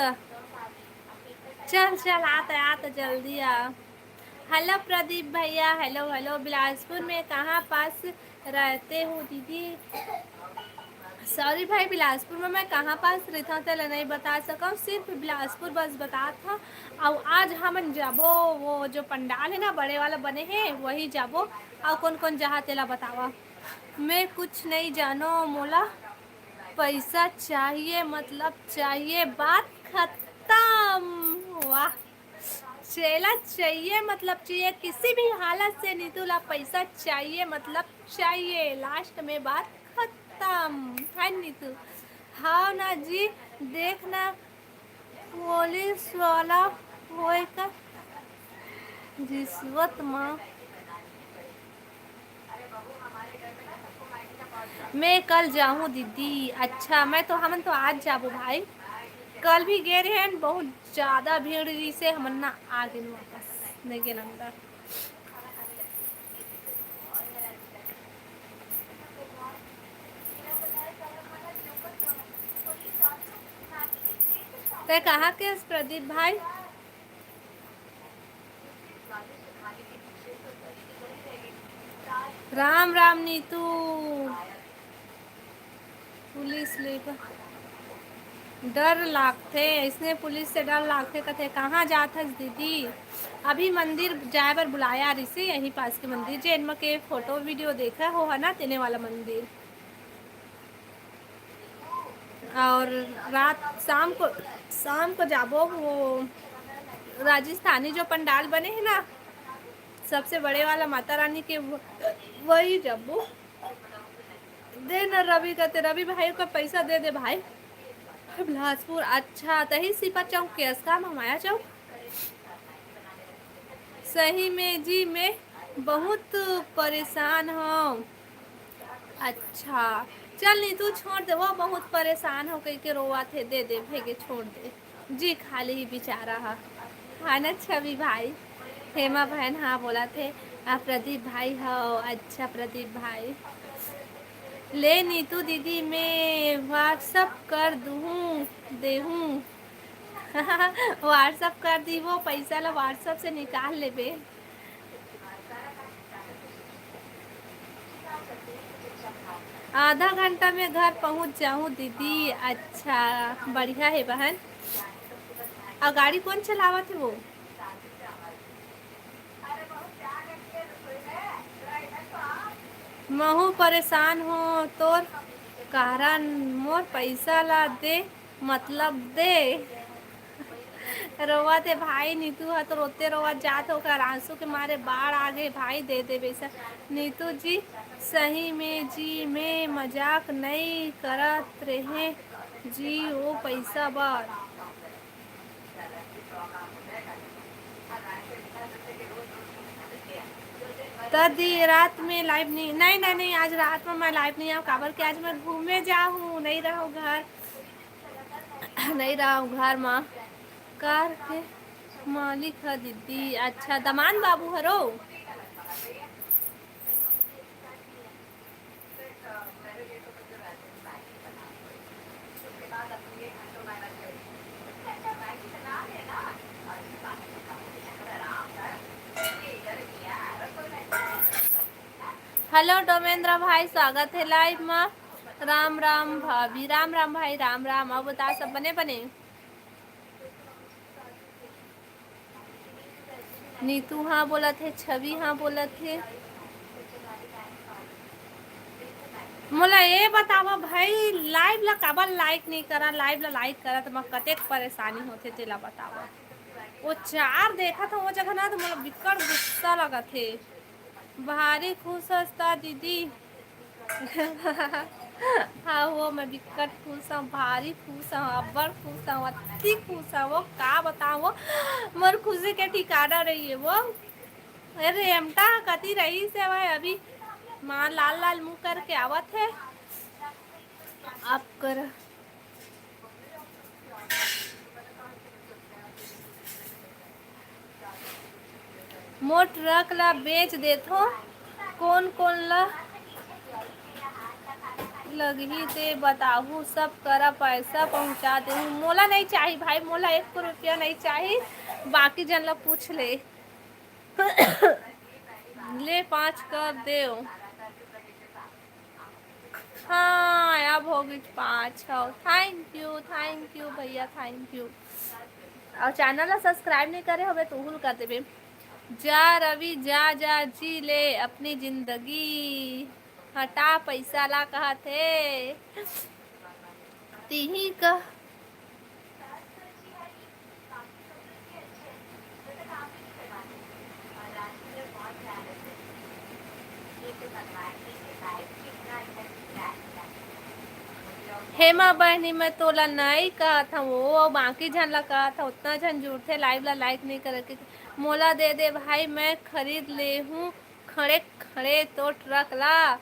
चल चल, आत आत जल्दी आ। हेलो प्रदीप भैया, हेलो हेलो। बिलासपुर में कहाँ पास रहते हो दीदी? सॉरी भाई, बिलासपुर में मैं कहाँ पास रहिथव तेला नहीं बता सकव, सिर्फ बिलासपुर बस बतात हव। अउ आज हमन जाबो, वो जो पंडाल हे ना बड़े वाला बने हे, वही जाबो। अउ कौन कौन जहाँ तेला बतावा। मैं कुछ नहीं जानो, मोला पैसा चाहिए, मतलब चाहिए, बात खत्म। वाह, चेला चाहिए, मतलब चाहिए, किसी भी हालत से नीतू ला पैसा चाहिए, मतलब चाहिए, लास्ट में बात खत्म। है नीतू? हाँ ना जी, देखना पुलिस वाला होए का रिश्वत माँ। मैं कल जाहूँ दीदी। अच्छा, मैं तो, हमन तो आज जाबो भाई, कल भी गे रहेन, बहुत ज्यादा भीड़ रहिसे, हमन ना आ गेन वापस, नहीं गेन अंदर। ते कहाँ के हस प्रदीप भाई? राम राम नीतू, पुलिस लेकर। डर लागथे, इसने पुलिस से डर लागथे। कथे, "कहाँ जात हस दीदी?" अभी मंदिर जाए बर बुलाया रिसे, यहीं पास के मंदिर, जेन म के फोटो वीडियो देखा हो, है ना, तेने वाला मंदिर। और रात, शाम को, शाम को जाबो, वो राजस्थानी जो पंडाल बने है ना, सबसे बड़े वाला माता रानी के, वो-, वही जाबो। दे न रवि, कहते, "रवि भाई का पैसा दे दे भाई।" बिलासपुर, अच्छा, तही सिपा चौक के अस का, महामाया चौक? सही में जी, मैं बहुत परेशान हूँ। अच्छा, चल नीतू, छोड़ दे, वो बहुत परेशान हो कहिके रोवत हे, दे दे, भेगे, छोड़ दे जी, खाली ही बेचारा ह। हाँ ना छवि भाई, हेमा बहन, हाँ बोलत हे, आ प्रदीप भाई हो, अच्छा प्रदीप भाई, ले नीतू दीदी, मैं WhatsApp कर दूहूँ, देहूँ। WhatsApp कर दी, वो पैसा ला WhatsApp से निकाल लेबे। आधा घंटा में घर पहुंच जाहूं दीदी। अच्छा, बढ़िया हे बहन। अउ गाड़ी कोन चलावत हे वो? महू परेशान हो तोर कारण, मोर पैसा ला दे, मतलब दे। रोवत हे भाई, नीतू ह तो रोते रोवत जात हे, ओकर आंसू के मारे बाढ़ आ गे भाई, दे दे बेसा। नीतू जी, सही में जी, मैं मजाक नई करत रेहे जी, ओ पैसा बर। त दी रात में live नहीं, नहीं, नहीं, नहीं, आज रात में मैं live नहीं आऊँ, काबर के आज मैं घूमे जाहूँ, नहीं रहूँ घर, नहीं रहूँ घर में। कार के मालिक ह दीदी, अच्छा, दमान बाबू हरो। हेलो डोमेंद्र भाई, स्वागत हे live मा। राम राम भाभी, राम राम भाई, राम राम। अउ बता, सब बने बने? नीतू हाँ बोलत हे, छवि हाँ बोलत हे। मोला ये बतावा भाई, live ला काबर like नहीं करा? Live ला like करा त मैं कतेक परेशानी होथे, तेला बतावा। वो चार देखत हूँ वो जगह ना, तो मोला बिकट गुस्सा लगत हे। भारी खुश हस त दीदी। हाँ हो, मैं बिकट खुश हूँ, भारी खुश हूँ, अब्बड़ खुश हूँ, अति खुश हूँ। वो का बताऊँ, वो मोर खुशी के ठिकाना नहीं है वो। अरे रेमटा कति रही से भाई, अभी माँ लाल लाल मुंह करके आवत है। आप कर मोर ट्रक ला बेच देथो, कोन कोन ला लगही ते बताहू, सब करा पैसा पहुंचा देहू। मोला नहीं चाही भाई, मोला एक रुपया नहीं चाही, बाकी जन ला पूछ ले। ले पाँच कर देव। हाँ, अब हो गई पाँच। हो, thank you, thank you भैया, thank you। और channel ला subscribe नहीं करे होबे तो हुल कर देबे। जा रवि जा, जा जी ले अपनी जिंदगी, हटा पैसा ला कहत हे। तिही कह हेमा बहनी, मैं तोला नई कहत हूँ, वो बाकी झन ला कहत हूँ, उतना झन जुड़थे live ला like नहीं करे के। मोला दे दे भाई, मैं खरीद ले हूँ खड़े खड़े तो ट्रक ला।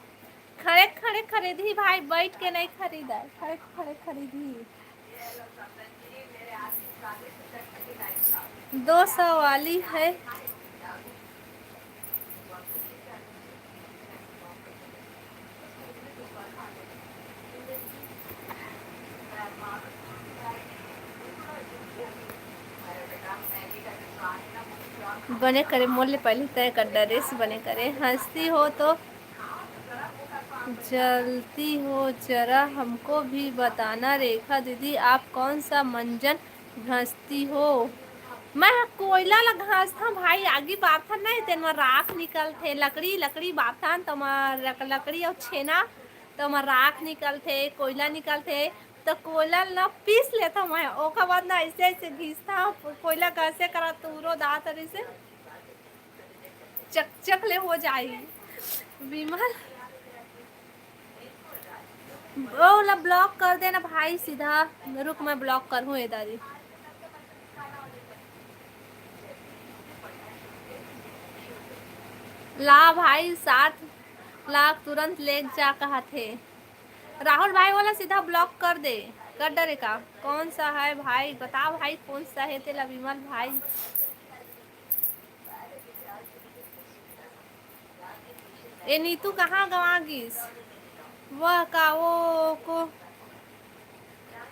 खड़े खड़े खरीदही भाई, बैठ के नहीं खरीदा, खड़े खड़े खरीदही। दो सौ वाली है। बने करे मोर ले पहले तय कर डरेस बने करे, हंसती हो तो जलती हो जरा हमको भी बताना रेखा दीदी, आप कौन सा मंजन घसती हो? मैं कोयला ला घसथंव भाई, आगी बारथन नहीं, तेन म राख निकलथे, लकड़ी, लकड़ी बारथन त म रक-, लकड़ी अउ छेना, त म राख निकलथे, कोयला निकलथे, त कोयला ल पीस लेथंव मैं, ओकर बाद ना ऐसे, ऐसे घिसथंव, कोयला घसे करा तूरो दांत हर ऐसे चकचक ले हो जाही। विमल, ओला block कर देना भाई सीधा। रुक, मैं block करहूँ ए दारी। ला भाई, साठ लाख तुरंत लेग जा कहत हे। राहुल भाई, ओला सीधा block कर दे, कर डरे का? कौन सा है भाई, बता भाई, कौन सा है तेला विमल भाई? ए नीतू कहाँ गवा गिस? वह का वो को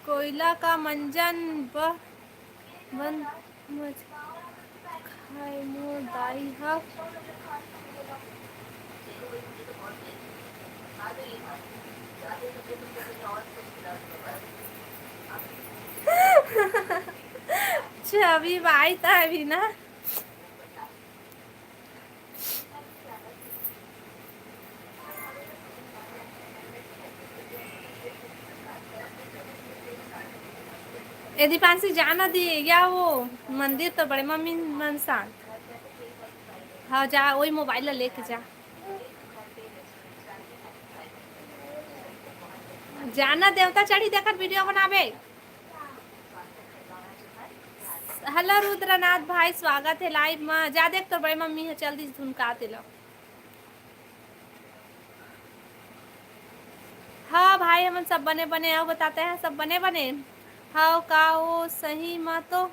कोयला का मंजन बह बन मच खाए मोर दाई ह। छवि भाई त अभी ना। ए दीपांशी, जाना दी या वो मंदिर तो बड़े मम्मी मन साथ। हाँ, जा, वही मोबाइल ला लेके जा। जाना देवता चढ़ी देखत वीडियो बनावे। हेलो रुद्रनाथ भाई, स्वागत है लाइव में। जा देख, तोर बड़े मम्मी है, चल दी धुन का तेला। हाँ भाई, हमन सब बने बने आओ, बताते हैं सब बने बने। हाँ का वो सही में तो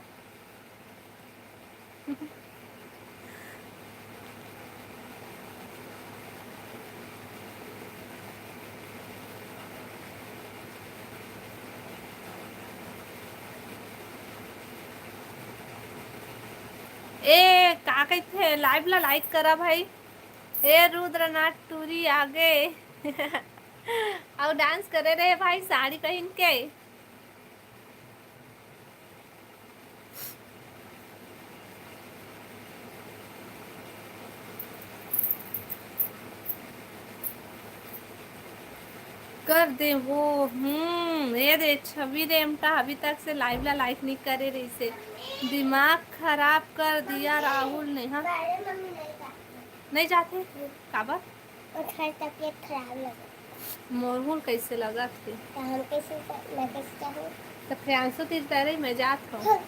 ए, का कहिथे, लाइव ला लाइक करा भाई। ए, रुद्रनाथ टूरी आगे। अउ डांस करे रहे भाई, साड़ी पहन के। कर दे वो। हम्म, ये दे, छवि रेमटा अभी तक से लाइव ला लाइक नहीं करे रही से। दिमाग खराब कर दिया राहुल ने, हाँ। नहीं जाते? काबर? ओखर तबीयत खराब लगत। मोर हुन कइसे लगत हे? त हम कइसे क-, मैं कइसे जाहूँ? त प्रियांशु तीर तरे मैं जात हूँ। हाँ।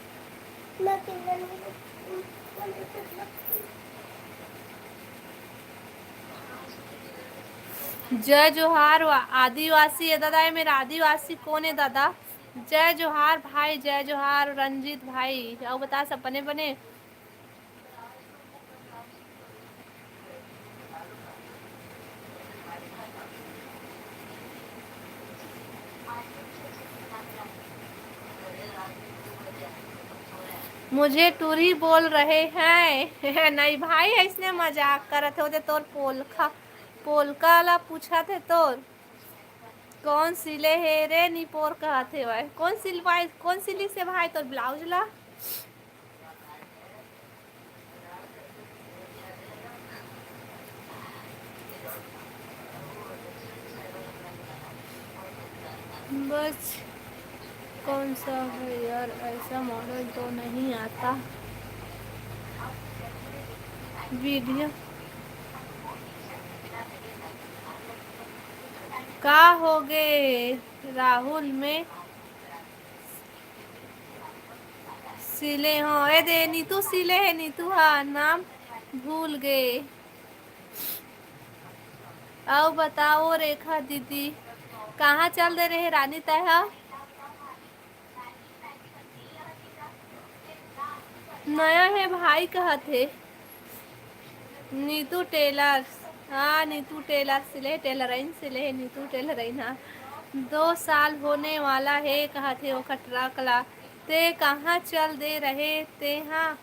मैं किंजन जय जोहार वा-, आदिवासी ए दादा, ए मेरा आदिवासी कोन ए दादा? जय जोहार भाई, जय जोहार रंजीत भाई। अउ बता सब बने बने? मुझे टूरी बोल रहे हैं। नहीं भाई, अइसने मजाक करत हे। ओदे तोर पोलखा, पोलका ला पूछत हे तोर। कौन सिले हे रे निपोर कहत हे भाई। कौन सिलवाए, कौन सिली से भाई तोर ब्लाउज ला? बस कौन सा है यार, ऐसा मॉडल तो नहीं आता। वीडियो का होगे राहुल में सिले हो, ए दे नीतू सिले हे, नीतू हा नाम भूल गे। अउ बताओ रेखा दीदी, कहाँ चल दे रहे रानी तय हा? नया हे भाई कहत हे। नीतू टेलर, हाँ, नीतू टेलर सिले, टेलरइन सिले हे, नीतू टेलरइन, हाँ। दो साल होने वाला हे, कहत हे ओखर ट्रक ला। ते कहाँ चल दे रहे, ते हाँ?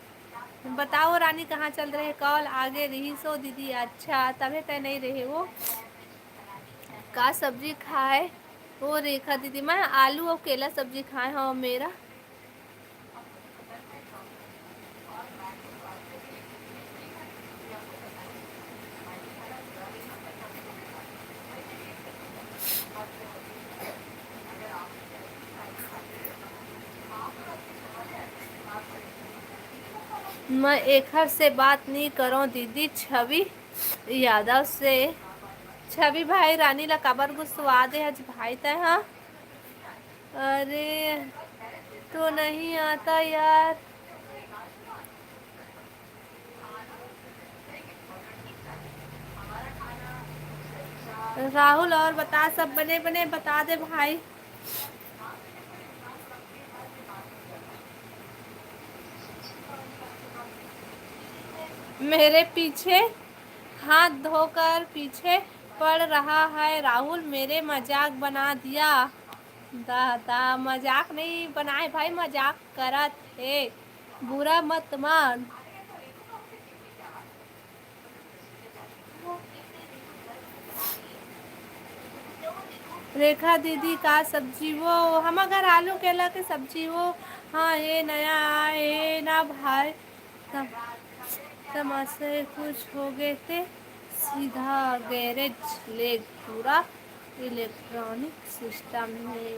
बताओ रानी, कहाँ चल रहे? कॉल आगे रहिस ओ दीदी, अच्छा, तभे तय नहीं रहे वो। का सब्जी खाए? ओ रेखा दीदी, मैं आलू अउ केला सब्जी खाए हव मेरा। मैं एखर से बात नी करों दीदी, छवि यादव से। छवि भाई रानी ला काबर गुस्सवा दे हच भाई तै, हाँ? अरे, तो नहीं आता यार। राहुल, और बता, सब बने बने बता दे भाई। मेरे पीछे हाथ धोकर पीछे पड़ रहा है राहुल, मेरे मजाक बना दिया। दादा, मजाक नहीं बनाए भाई, मजाक करत हे, बुरा मत मान। रेखा दीदी, का सब्जी वो? हमर घर आलू केला के सब्जी वो। हाँ, ये नया आए हे ना भाई। तम-, तमाशा कुछ हो गए ते सीधा गैरेज ले, पूरा इलेक्ट्रॉनिक सिस्टम हे।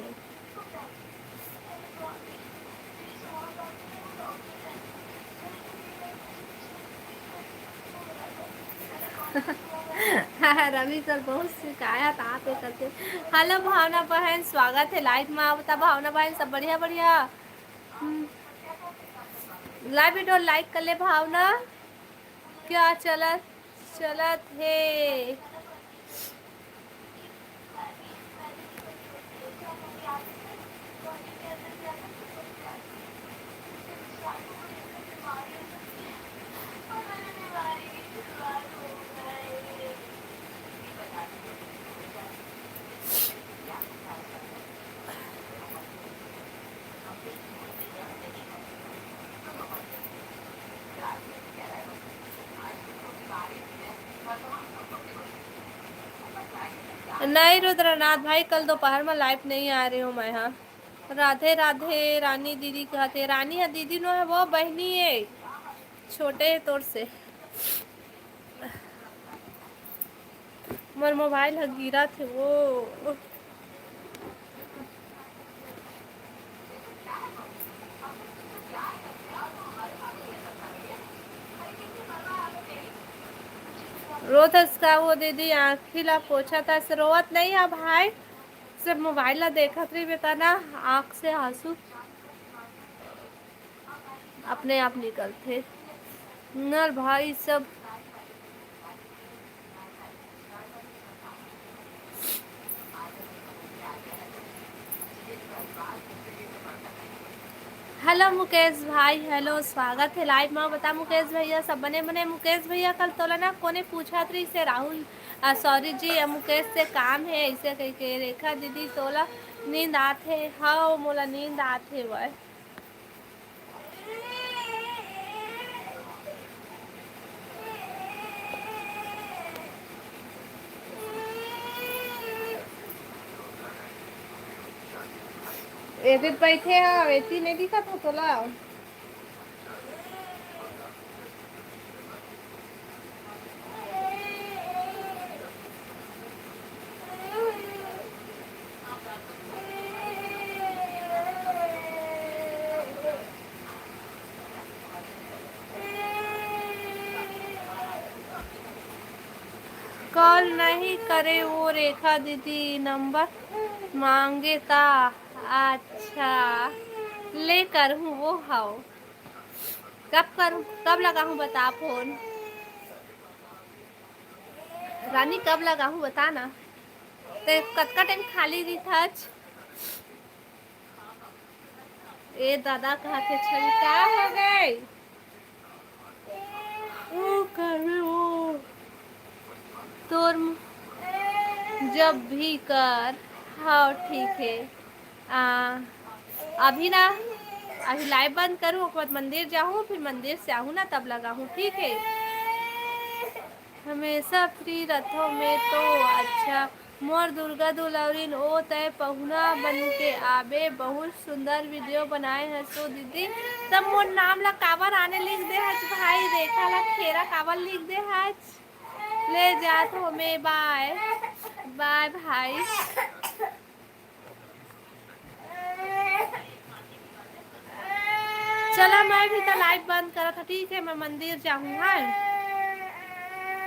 रवि सर बहुत शिकायत आत हे करके। हेलो भावना बहन, स्वागत हे लाइव में। आप बता भावना बहन, सब बढ़िया? बढ़िया। हम्म। लाइव वीडियो लाइक कर ले भावना। क्या चलत चलत हे? नहीं रुद्रनाथ भाई, कल दोपहर में लाइव नहीं आ रही हूँ मैं। हाँ, राधे राधे रानी दीदी कहते। रानी है दीदी नो है, वो बहनी है, छोटे है तोर से। मोर मोबाइल ह गिरत हे वो। रोत हस का वो दीदी, आँखी ला पोछत हस? रोवत नहीं हा भाई, सिर्फ मोबाइल ला देखत रहिबे त ना, आँख से आंसू अपने आप निकलथे। नर भाई सब। हेलो मुकेश भाई, हेलो, स्वागत हे लाइव मा। बता मुकेश भैया, सब बने बने? मुकेश भैया, कल तोला ना कोने पूछत रहिस हे राहुल, आ, सॉरी जी, मुकेश से काम हे ऐसे कहिके। रेखा दीदी, तोला नींद आत हे? हव, मोला नींद आत हे वय। एदे बइठे हव, एती नइ दिखत हो तोला? कॉल नहीं करे वो रेखा दीदी, नंबर मांगे ता। अच्छा, ले करहूँ वो हव। कब करूँ, कब लगाहूँ बता फोन? रानी, कब लगाहूँ बता ना। ते कतका टाइम खाली रहिथच? ए दादा, कहा थे छवि, का हो गए? ओ करबे वो। तोर म-, जब भी कर। हाँ, ठीक है। आ, अभी ना, अभी लाइव बंद करूँ, ओकर बाद मंदिर जाहूँ, फिर मंदिर से आहूँ ना, तब लगाहूँ, ठीक है? हमेशा फ्री रथो मैं तो। अच्छा, मोर दुर्गा दुलौरिन ओ, तय पहुना बन के आबे, बहुत सुंदर वीडियो बनाए हस ओ दीदी। तब मोर नाम ला काबर आने लिख दे हस भाई, रेखा ला खेरा काबर लिख दे हस? ले जात हो मैं, बाय बाय भाई। चला, मैं भी तो लाइव बंद करत हूँ, ठीक है, मैं मंदिर जाहूँ, हाँ?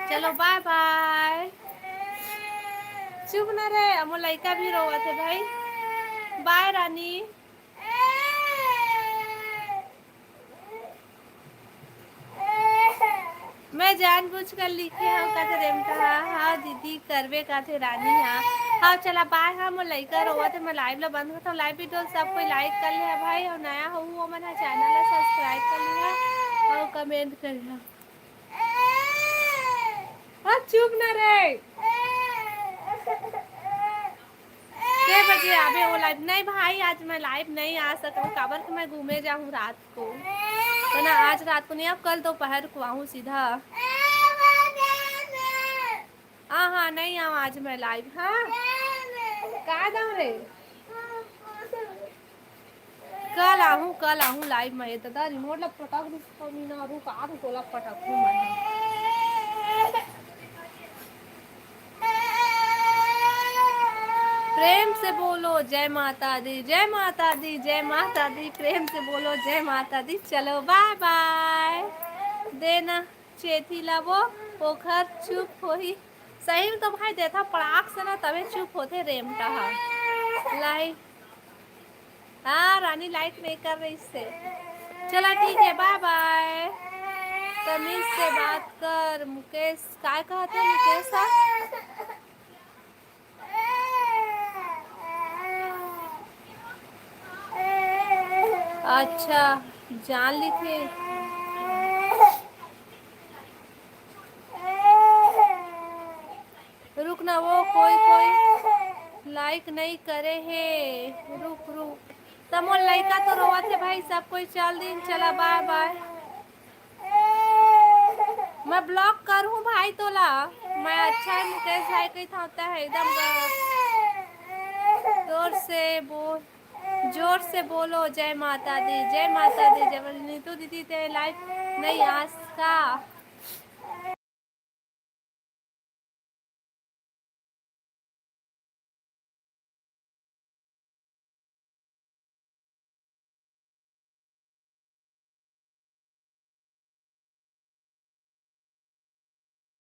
चलो, बाय बाय। चुप ना रहे, अमो लइका भी रोवत है भाई। बाय रानी। मैं जानबूझ कर लिखे हूँ, कथे रेमटा हा। हाँ दीदी, करबे कथे रानी हा। हाँ, चला बाय। हाँ, मोर लइका रोवत है, मैं लाइव ला बंद करता हूँ। लाइव वीडियो सब कोई लाइक कर ले भाई, और नया हो वो मन चैनल ला सब्सक्राइब कर लिहा और कमेंट कर लिहा। हाँ, चुप ना रहे। के बजे आबे वो लाइव? नहीं भाई, आज मैं लाइव नहीं आ सकूँ, काबर कि मैं घूमे जाहूँ रात को, तो ना आज रात को नहीं, अब कल दोपहर को आऊँ सीधा। हाँ हाँ, नहीं आऊँ आज मैं लाइव। हाँ, का दाऊ रे? कल आहूँ, कल आहूँ लाइव में। ये दादा रिमोट ला पटक दिस तो मीना, रुक, आ तो तोला पटक हूँ मैं। प्रेम से बोलो जय माता दी, जय माता दी, जय माता दी। प्रेम से बोलो जय माता दी। चलो बाय बाय। देना चेथी ला वो, ओखर चुप होही। सही में तो भाई देथा पड़ाक से ना, तबे चुप होथे रेमटा हा। लाइक, हाँ रानी लाइक नहीं कर रही से। चला ठीक है, बाय बाय। तमीज से बात कर मुकेश। काय कहत है मुकेश हा? अच्छा, जान लिखे। रुक ना, वो कोई कोई लाइक नहीं करे हे। रुक रुक, त मोर लइका तो रोवत है भाई। सब कोई चल दिन, चला बाय बाय। मैं ब्लॉक करूँ भाई तोला? मैं अच्छा है मुकेश भाई, कही था होता है एकदम ग-, जोर से बोल, जोर से बोलो जय माता दी, जय माता दी। जय माता दी। नीतू दीदी तेरे लाइव नहीं आज का?